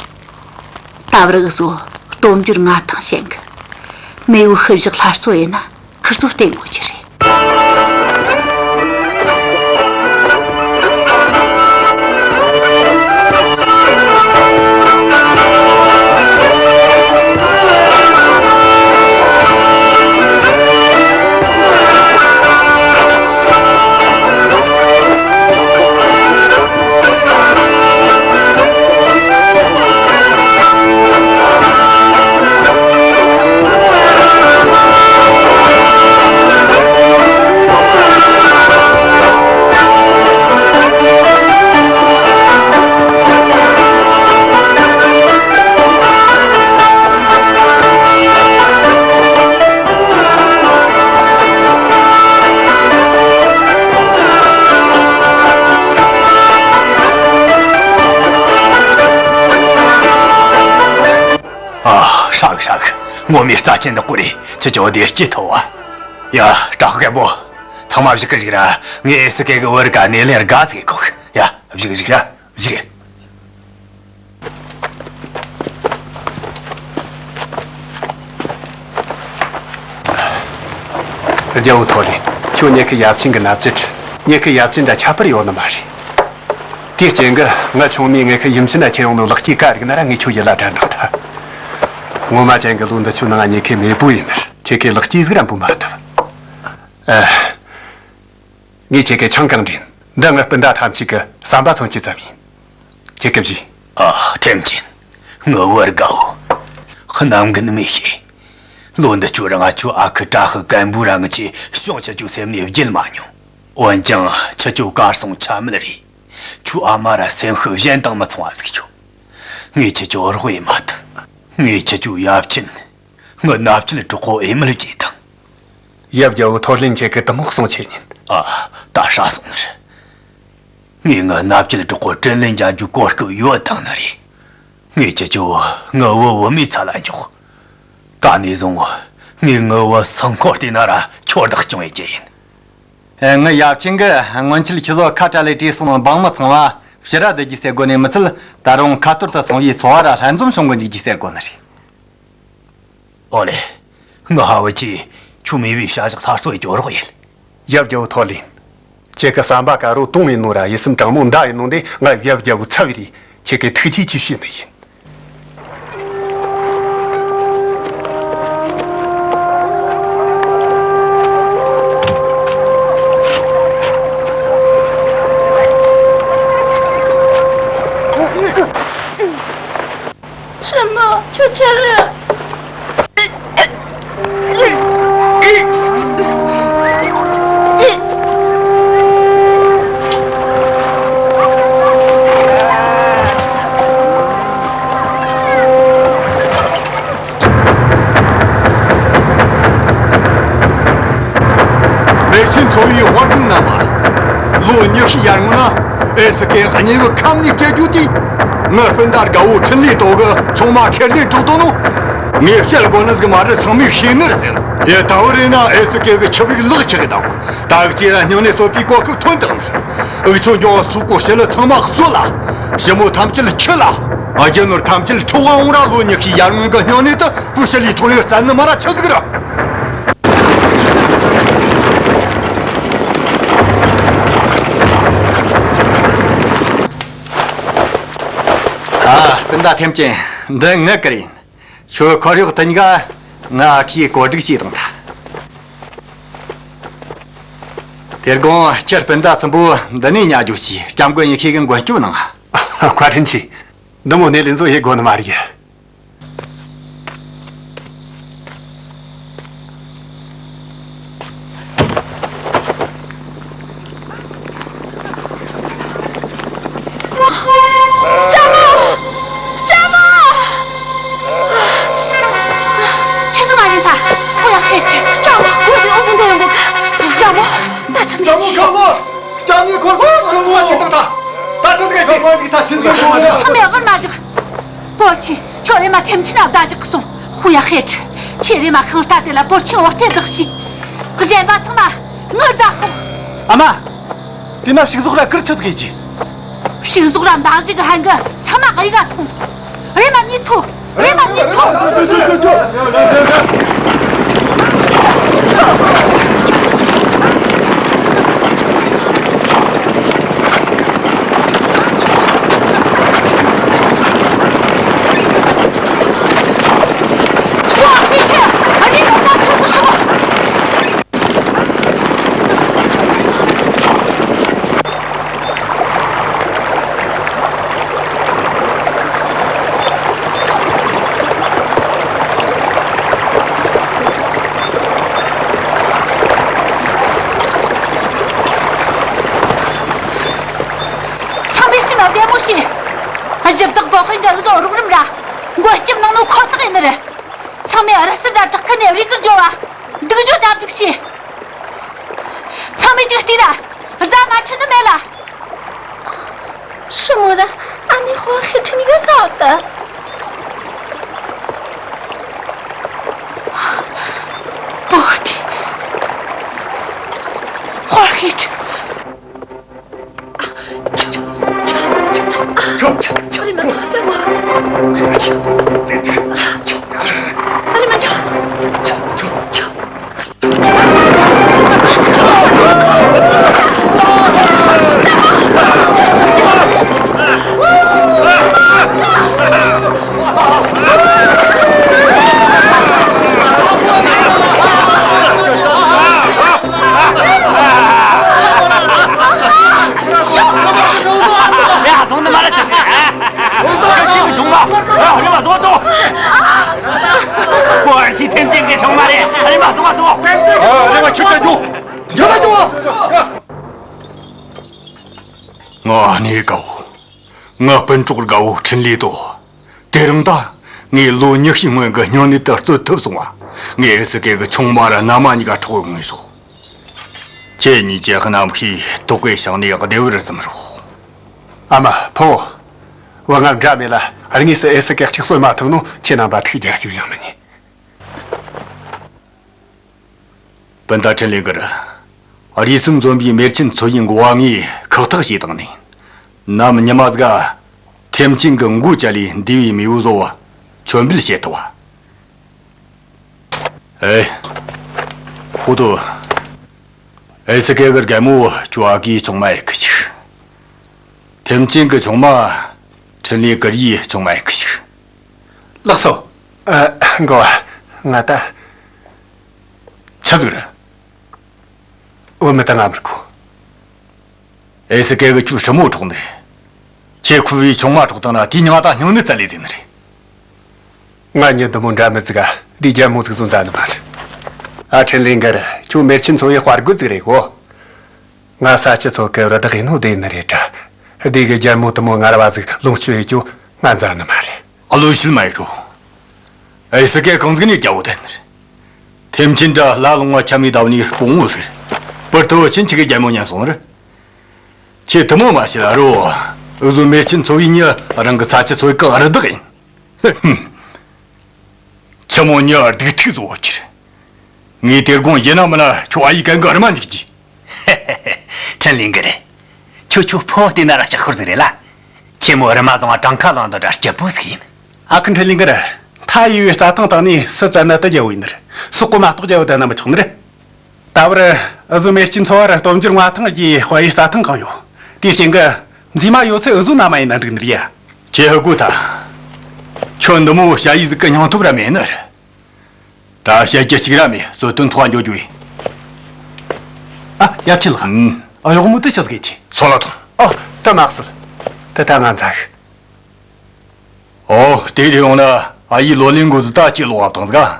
ད་བར་གི་སོ་སྟོབས་འབྱོར་ང་དང་ཞན་གི། མེས་པོའི་ཤུལ་བཞག་སླར་གསོ་ཡིན་ན་ཁིར་ཚོ་བརྟེན་དགོས་ཀྱི་རེད། ཧྲ་གི་ཧྲ་གི། ངོ་མའི་རྩ་ཆེན་འདི་ཀོ་རེད། ཁྱེད་ཀྱི་བདེ་སྐྱིད་ཐོབ་བ། ཡ། བཀྲ་ཤིས་རྒན་པོ། ཚང་མ་བཞུགས་གི་བཞུགས་ར། ངས་ཨེ་སི་ཀེ་གི་བུ་ར་ག་སྣེ་ལེན་དགའ་ཟིག་གོ་གི། ཡ། བཞུགས་བཞུགས་ར། བཞུགས། རྒྱལ་བོ་ཐོ་ལི། ཁྱོད་ངེད་ཀི་ཡབ་ཆེན་གི་མནའ་བཅད། ངེད་ཀི་ཡབ་ཆེན་འདྲ་ཁྱད་པར་ཡོད་ནི་མ་རེད། དེའི་རྐྱེན་གི་ང་ཆུང་མས་ངེད་ཀི་ཡུམ་ཆེན་ན་ཁྱེར་ཡོང་ནོ་ལེགས་སྐྱེས་ག་རིག་ན་ར་ངས་ཁྱོད་ཡིད་ལ་དྲན་དང་ཐལ། ངོ་མ་ཅན་གི་ལོ་འདི་ཆོའི་ནང་ངེད་ཀི་མེས་པོ་ཡིན་ནི་རེད། ཁྱེད་ཀི་ལེགས་སྐྱེས་ཟིག་ར་འབུལ་མ་ཐུབ། ཨ། ངས་ཁྱེད་ཀི་ཆང་གང་འདྲེན། འདི་ངའི་སྤུན་ཟླ་ཐམས་ཅད་ཀི་ཟམ་པ་མཚོན་གྱི་ཙམ་ཡིན། ཁྱེད་ཀི་བཞེས། ཨ། ཐེམ་ཅིན། ངའི་བུ་ར་དགའ་བོ། གནམ་གི་ནི་མི་ཤེས། ལོ་འདི་ཆོ་ར་ང་ཆོའི་ཨ་ཁུ་བཀྲ་ཤིས་སྐམ་པོ་ར་ངི་ཆེ་ཤོང་ཁྱེད་ཆོའི་སེམས་ནས་བརྗེད་མ་མྱོང་། འོན་ཀྱང་ཁྱེད་ཆོ་གར་སོང་ཆ་མེད་རེད། ཁྱོའི་ཨ་མ་ར་སེམས་ཤུགས་གཞན་དང་མི་མཚུངས་བ་ཟིག་ཡོད། ངས་ཁྱེད་ཆོ་རོགས་ཡེད་མ་ཐུབ། ངས་ཁྱེད་ཆོའི་ཡབ་ཆེན། ངའི་མནའ་བཅད་གྲོགས་པོ་ཨེ་མེལ་བརྗེས་དང་། ཡབ་རྒྱལ་བོ་ཐོར་ལིན་ཁྱེད་ཀི་དུ་མོ་གསུང་ཆེ་ཉིན། ཨ། ད་ཧྲ་སོང་ནི་རེད། ངས་ངའི་མནའ་བཅད་གྲོགས་པོ་དྲིན་ལན་འཇལ་རྒྱུའི་གོ་སྐབས་ཡོད་དང་ནི་རེད། ངས་ཁྱེད་ཆོ་ངའི་བུ་བུ་མོའི་ཚབ་ལ་འཇོག། ད་ནས་བཟུང་ངས་ངའི་བུ་སང་ཁོ་བལྟས་ན་ར་ཁྱོད་བདག་སྐྱོང་ཡེད་རྒྱུ་ཡིན། ཨེ། ངའི་ཡབ་ཆེན་གི་སྔོན་ཆད་ཁྱེད་ཚོ་ཁ་བྲལ་ལས་བྲོས་སོང་ནོ་འབངས་མི་ཚང་མ་ཕྱིར་ར་བསྡུ་རྒྱུ་ཟེར་གོ་ནི་མི་ཚད། ད་རུང་ཁ་ཐོར་དུ་སོང་བའི་ཚོ་བ་ར་ལྷན་འཛོམས་བྱུང་གི་འཇུག་རྒྱུ་ཟེར་གོ་ནི་རེད། ཨོ་ལེ། ངའི་ཧ་བུ་ཆེ། ཁྱོད་མེས་པོའི་བྱ་གཞག་སླར་གསོ་ཡེད་རྒྱུའི་རོགས་ཡེད། ཡབ་རྒྱལ་བོ་ཐོ་ལིན། ཁྱེད་ཀི་ཟམ་པ་ཀ་རོ་དུང་ཡིན་ནོ་ར་ཡིད་སེམས་དྲང་མོ་མདའ་ཡིན་ནོ་འདི་ང་ཡབ་རྒྱལ་བོའི་ཚབ་རེད། ཁྱེད་ཀི་ཐུགས་རྗེ་ཆེ་ཞུ་ནི་ཡིན། ཧྲི་མོ། ཁྱོད་ཆི་རེད། མེར་ཆེན་ཚོ་བའི་དཔའ་རྒན་རྣམ་པ། ལོ་ཉི་ཤུའི་ཡར་སྔོན་ན་ཨེ་སི་ཀེ་གཉེན་བུ་ཁམ་ནས་སྐྱེ་རྒྱུ་དེ། ངའི་སྤུན་ཟླ་དགའ་བོ་འཕྲིན་ལས་ཏོ་གི་ཆུང་མ་ཁེར་ལེན་དཀྲོག་དོ་ནོ། ངས་བཤད་དགོས་ནི་ཟིག་མ་རེད། ཚང་མས་ཤེས་ནི་རེད་ཟེར། དེ་ལྟ་བུ་རེད་ན་ཨེ་སི་ཀེ་གི་ཆབ་རིགས་ལག་ཆགས་གི་དང་། ད་གི་ཅེ་ར་སྨྱུང་གནས་རྩོད་པའི་གོ་སྐབས་ཐོན་དང་ནི། འུ་ཆོ་འགྱོ་སུ་གོ་ཤེས་ལ་ཚང་མ་གསོད་ལ། ཞི་མོ་ཐམས་ཅད་ཁྱི་ལ། རྒྱུ་ནོར་ཐམས་ཅད་འཕྲོག་འོང་ར། ལོ་ཉི་ཤུའི་ཡར་སྔོན་གི་སྨྱུང་གནས་དུ་བུ་ཤི་ལི་ཐོ་ལེ་བཙལ་ནི་མ་ར་ཆི་ཟིག་ར། ཨ། སྤུན་ཟླ་ཐེམ་ཅན། འདི་ངའི་གི་རེད། ཁྱོད་ཁོར་ཡུག་དེ་གཉིས་ཀ་ང་ཁྱིས་བཀོད་སྒྲིག་བྱས་དང་ད། དེ་དགོང་ཁྱེད་སྤུན་ཟླ་གསུམ་པོ་འདི་ནས་ཉལ་རྒྱུ་བྱས། སྐྱབས་མགོན་ཡེ་ཤེས་ཀྱི་མགོན་སྐྱོབ་གནང་ང་། བཀའ་དྲིན་ཆེ། འདི་མོ་སྣེ་ལེན་བཟོ་ཡེ་དགོས་ནི་མ་རེད། ལྕམ་མོ། ལྕམ་མོ། ཆི་ཟིག་མ་རེད་ད། ཨོ་ཡ་ཧེ་ཆི། ལྕམ་མོ། ཁོ་ཟིག་ཨོ་ཟིག་འདི་ཡོང་གི། ལྕམ་མོ། ད་ཆི་ཟིག་ཆི། ལྕམ་མོ། ལྕམ་མོ། ཁོ་ཁོ་ཁོ་ཁོ་ཆི་ཟིག་ད། ད་ཆི་ཟིག་ཆི། ཁོ་ཁོ་ད་ཆི་ཟིག་ཁོ་ཁོ་ཚང་མས་དབུ་མ་རྒྱག་བོར་ཆེན། ཁྱོད་རེམ་མ་ཐེམ་ཆེན་ན་བདག་ཅག་གི་སོང་། ཧུ་ཡ་ཧེ་ཁྲི། ཁྱེད་རེམ་མ་ཤིང་རྟ་དེ་ལ་བོར་ཆེན་འོ་ལྟེ་བདག་ཤིག་གཞན་པ་ཚང་མ་ངུ་རྫ་ཤོག་ཨ་མ། དེ་ན་ཕྱུགས་ཟོག་ར་ཀིར་ཆུ་ཐུག་ཡེ་ཅི། ཕྱུགས་ཟོག་ར་འདག་ཞིག་ཧན་གི་ཚང་མ་གཡུག་ག་ཐོང་། རེམ་མ་མྱི་ཐུག་རེམ་མ་མྱི་ཐུག་ཚང་མས་ཕྱི་ནང་བདེ་མོ་བྱོས། གཞི་བདག་པོ་ཧུན་གྱི་བཟོ་རོགས་རམ་ར་མགོ་སྐྱིམ་གནང་ནོ་ཁོ་ཐག་ཡིན་ནི་རེད། ཚང་མས་རི་སེར་ར་བྲག་ཁུལ་ནས་རིག་གི་འགྱོ་བ། འདུག་འགྱོ་གྲ་སྒྲིག་བྱོས། ཚང་མས་ཅིག་བལྟས་ར། རྫ་མ་འཁྲུད་ནི་མེད་ལ། ཧྲི་མོ་ར་ཨ་ནེ་ཧོ་ཧེ་ཁྲིན་གི་གའོ་ཏ། ཁྱེད། ཨ། ཆོ། ཆོ། ཆོ། ཆོ། ཆོ། ཆོ། ཆོ། ཆོ། ཆོ། ཆོ། ཆོ། ཆོ། ཆོ། ཆོ། ཆོ། ཆོ། ཆོ། ཆོ། ཡ། བཟུང་ནི་མ་རེད་ཅི་ཟེར། ཁྱོད་ཀྱི་ཆུང་མ། ཡ། རེམ་མ་བཟུང་དོ། ཁོ་ཨར་ཐི་ཐེམ་ཅན་གྱི་ཆུང་མ་རེད། རེམ་མ་བཟུང་བ་དོ། ཨ། རེམ་མ་ཁྱོད་ཀྱི་ཆུང་། ཡོད་ན་ཆུང་། ང་གནས་དགའ་བོ། ང་སྤུན་གྲོགས་དགའ་བོ་འཕྲིན་ལས་དོ། དེ་རིང་ད་ངས་ལོ་ཉི་ཤུའི་སྔོན་གྱི་སྙིང་ནད་དེ་རྩོད་ཐུབ་སོང་བ། ངས་ཨེ་སི་ཀེ་གི་ཆུང་མ་ར་མནའ་མ་གཉིས་ཀ་འཕྲོག་ཡོང་ངེས་སོ། ཁྱེད་གཉིས་ཀྱི་རྣམ་ཤེས་དོགས་པའི་ཞིང་ནས་བདེ་བར་ཟིན་རོགས། ཨ་མ། ཕུ་བོ། བུ་ང་འདྲ་མེད་ལ་དངོས་སུ་ཨེ་སི་ཀེ་གཅིག་གསོད་མ་ཐུབ་ནོ་ཁྱེད་རྣམ་པ་ཐུགས་རྒྱལ་གཅིག་བཞེངས་མི་ཉན། སྤུན་ཟླ་འཕྲིན་ལས་གིར། རུས་གསུམ་འཛོམས་པའི་མེར་ཆེན་ཚོ་ཡིས་འགོ་བ་ངས་ཁག་ཐེག་བྱས་བཏང་ནས། ནམ་ཉི་མ་ཟིག་ག་ཐེམ་ཅིན་གྱི་མགོ་བཅད་ལས་འདས་པའི་མེས་པོ་ཚོ་མཆོད་འབུལ་བྱེད་ཐུབ་བ། ཨེ། ཧུ་ཏུ། ཨེ་སི་ཀེ་གི་རྒན་མོ་ཁྱོ་ཨ་ཀིའི་ཆུང་མ་ཡི་གི་ཞིག་ཐེམ་ཅིན་གི་ཆུང་མ་འཕྲིན་ལས་གིར་ཡི་ཆུང་མ་ཡི་གི་ཞིག་ལགས་སོ། ཨ། འགོ་བ། ང་ད། ཆི་ཟིག་རེད། བུད་མེད་ད་ང་མི་དགོས། ཨེ་སི་ཀེ་གི་ཁྱོའི་སྲིང་མོ་འཕྲོག་ནི་རེད། ཁྱེད་ཁུ་བོའི་ཆུང་མ་འཕྲོག་བཏང་ན་དེའི་མྱིང་ང་ད་སྙིང་ནད་བཙལ་ལས་ཟིན་ནི་རེད། ང་མྱི་འདི་མོ་འདྲ་མི་ཟིག་ག་དེའི་རྒྱལ་མོ་ཟིག་བཟོ་མཛད་ནི་མ་རེད། ཨ། འཕྲིན་ལས་གིར། ཁྱོད་མེར་ཆེན་ཚོ་བའི་དཔའ་རྒོད་ཟིག་རེད་གོ། ང་ས་སྤྱི་ཚོགས་ཀྱི་རུ་དྭགས་ཡིན་ནོ་བདེན་ནི་རེད་དྲ། དེ་གི་རྒྱལ་མོ་འདི་མོ་ངར་བ་ཟིག་ལོངས་སྤྱོད་ཡེ་རྒྱུ་ང་མཛད་ནི་མ་རེད། ཨ། ལོས་ཤེས་མ་ཡེ་རོ། ཨེ་སི་ཀེ་གང་ཟིག་ནས་རྒྱལ་པོ་བསྟེན་ནི་རེད། ཐེམ་ཆེན་དྲ་ལ་ལུང་བ་ཁྱམས་མི་བདའ་ནི་སྤོང་བོ་ཟིག་རེད། པུར་ཐུ་བོ་ཆིན་ཆི་གི་རྒྱལ་མོ་ཉན་སོང་ནི་རེད། ཁྱེད་དེ་མོ་མ་བྱེད་ཨ་རོ། འུ་ཟོ་མེར་ཆེན་ཚོ་བའི་མྱི་རང་གི་ས་སྤྱི་ཚོ་བའི་གི་རུ་དྭགས་ཡིན། ཆི་མོ་མྱི་སྡིག་ཐིག་བཟོ་བོ་ཁྱེར། ངས་དེ་དགོང་ཡིན་ན་མིན་ན་ཁྱོད་ཨ་ཡེ་གན་གི་རུ་མ་འཇུག་རྒྱུ། འཕྲིན་ལས་གིར། ཁྱོད་ཁྱོད་ཕོ་བལྟས་ན་ར་ལྕགས་ཤོར་ཟིག་རེད་ལ། ཁྱེད་མོ་རུ་མ་བཟུང་བ་བྲང་ཁ་ལངས་དང་འདྲ་སྐྱིད་པོ་ཟིག་ཡིན། ཨ་ཁུ་འཕྲིན་ལས་གིར། མཐའ་ཡས་པའི་རྩྭ་ཐང་སྟེང་ནས་སུ་བཙལ་ན་དེ་རྒྱལ་པོ་ཡིན་ནི་རེད། སོག་པོ་མ་གཏོགས་རྒྱལ་པོ་བསྡད་ན་མི་ཆོག་ནི་རེད། ད་བར་འུ་ཟོ་མེར་ཆེན་ཚོ་བར་སྟོབས་འབྱོར་མངའ་ཐང་རྒྱས་དཔལ་ཡི་རྩྭ་ཐང་གང་ཡོད། དེའི་རྐྱེན་གྱིས་མཛེས་མ་ཡོད་ཚད་འུ་ཟོ་མནའ་མ་ཡིན་ན་འགྲིག་ནི་རེད་ཡ། ཁྱེད་ཧ་གོ་ཐལ། ཁྱོད་འདི་མོ་ཞ་ཡི་ཟིག་གི་སྙིང་སྟོབས་ར་མེད་ནི་རེད། ད་བཤད་རྒྱུ་གཅིག་ར་མེད། གསོལ་སྟོན་ཐོག་འགྱོ་རྒྱུ་ཡིན། ཨ། ཡབ་ཆེན་ལགས། ཨུམ། ཨ། གཡོག་མོ་དེ་ཆི་ཟིག་གི་ཆེ། སོ་ལ་ཐོངས། ཨ། ད་མ་གསོལ། དེ་ད་ང་འཛའ་གི། ཨོ། དེ་རེ་ཡོང་ན་ཨ་ཡི་ལོ་ལེན་དགོས་ཟིག་ད་ཁྱེད་ལོག་བཏང་ཟིག་ཨ།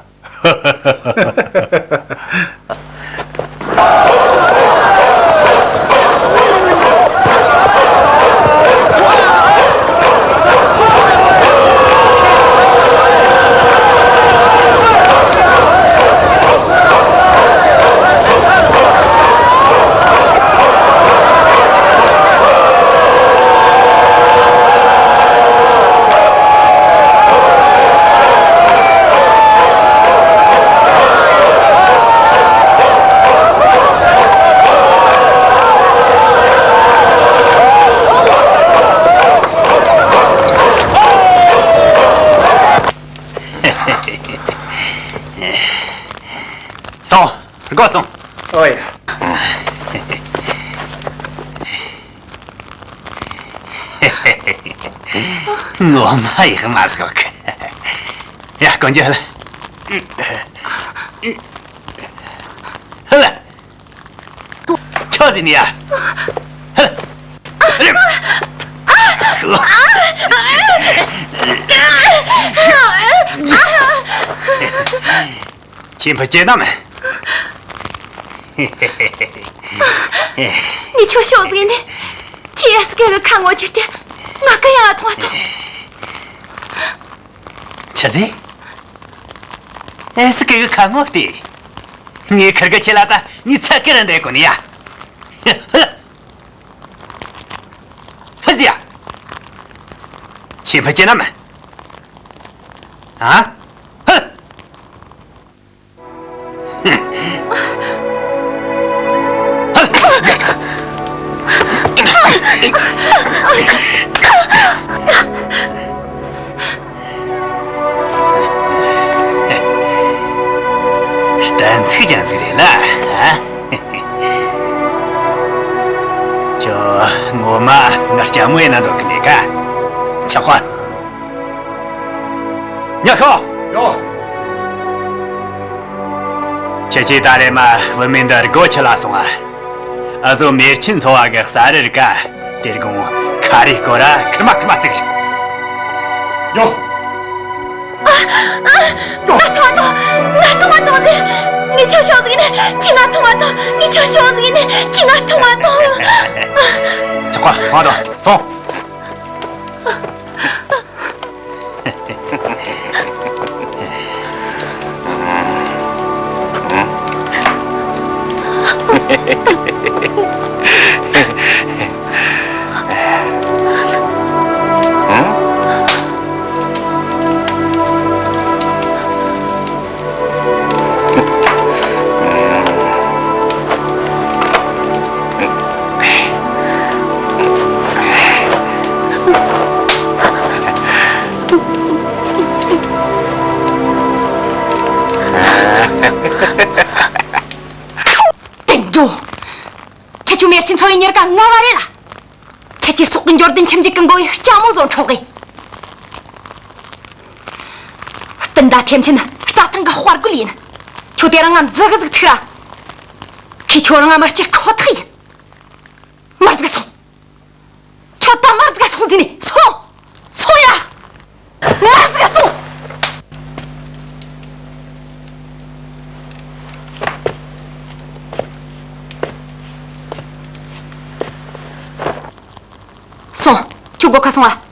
སོང་། སྒོ་སོང་། ཨོ་ཡ། ངོ་མ་ཡག་མ་ཟིག་ཡ། གང་རྒྱལ། ཧ་ལ། ཆོག་ཟིན་ཡ། ཧ་ལ། ཆེན་པོ་ཅེ་ནམ། ངས་ཁྱོད་ཤོག་ཟིག་ནས་ཁྱེད་ཨེ་སི་ཀེ་གི་ཁ་ངོ་བྱེད་དེ་ང་གི་ཡང་ཐོང་ཐོང་། ཆི་ཟེ། ཨེ་སི་ཀེ་གི་ཁ་ངོ་བལྟས། ངས་ཁིར་གི་ཁྱེད་ལ་ད་ངས་ཚ་ཀི་ར་འདེད་གོ་ནི་ཡ། ཧི་ཟི་ཡ། ཆེན་པོ་ཅེ་ནམ། ཨ། ཧི། གཏན་ཚིགས་ཅན་ཟིག་རེད་ལ། ཨ། ཁྱོད་ངོ་མ་ང་ལྕམ་མོ་ཡིན་ན་འདོད་གི་མེད་ཀ། ཆོག་གོ། ཉོ་ཤོག་ཡོ། ཁྱེད་ཀྱིས་ད་རེས་མ་བུད་མེད་འདི་སྒོ་ཁྱི་ལ་སོང་ང་། ཨ་ཟོ་མེར་ཆེན་འཚོ་བ་གི་ཟ་རེར་ཀ། དེ་དགོང་ཁ་རེ་སྐོར་ར་ཁིར་མ་ཁིར་མ་ཟིག་ཤོག་ཡོ། ང་ཐོང་ཐོང་། ང་ཐོང་ཐོང་ཟེར། ངས་ཁྱོད་ཤོག་ཟིག་ནས་ཁྱི་ང་ཐོང་ང་ཐོང་། ངས་ཁྱོད་ཤོག་ཟིག་ནས་ཁྱི་ང་ཐོང་ང་ཐོང་། ཆོག་གོ། ཐོང་ང་ཐོང་། སོང་། དེ་འགྲོ། ཁྱེད་ཆོ་མེར་ཆེན་འཚོ་བའི་ཉེར་ཀ་ལྔ་བ་རེད་ལ། ཁྱེད་ཀྱི་སྲོག་གི་འབྱོར་ལྡན་ཁྱིམ་གཅིག་གི་མགོ་བའི་ལྕམ་མོ་བཟོ་འཕྲོག་གི། སྤུན་ཟླ་ཐེམ་ཆེན་རྩྭ་ཐང་གི་དཔའ་རྒོད་ཡིན། ཁྱོད་དེ་རིང་ང་མཛུ་གུ་ཟིག་ཐུག་ར། ཁྱེད་ཆོ་རང་ང་མར་སྐྱུར་ཁོ་ཐག་ཡིན། མར་ཟིག་སོང་། ཁྱོད་ད་མར་ཟིག་སོང་ཟིན་ནས་སོང་། སོང་ཡ། མར་ཟིག་སོང་། སོང་། ཁྱོད་སྒོ་ཁ་སོང་ཨ།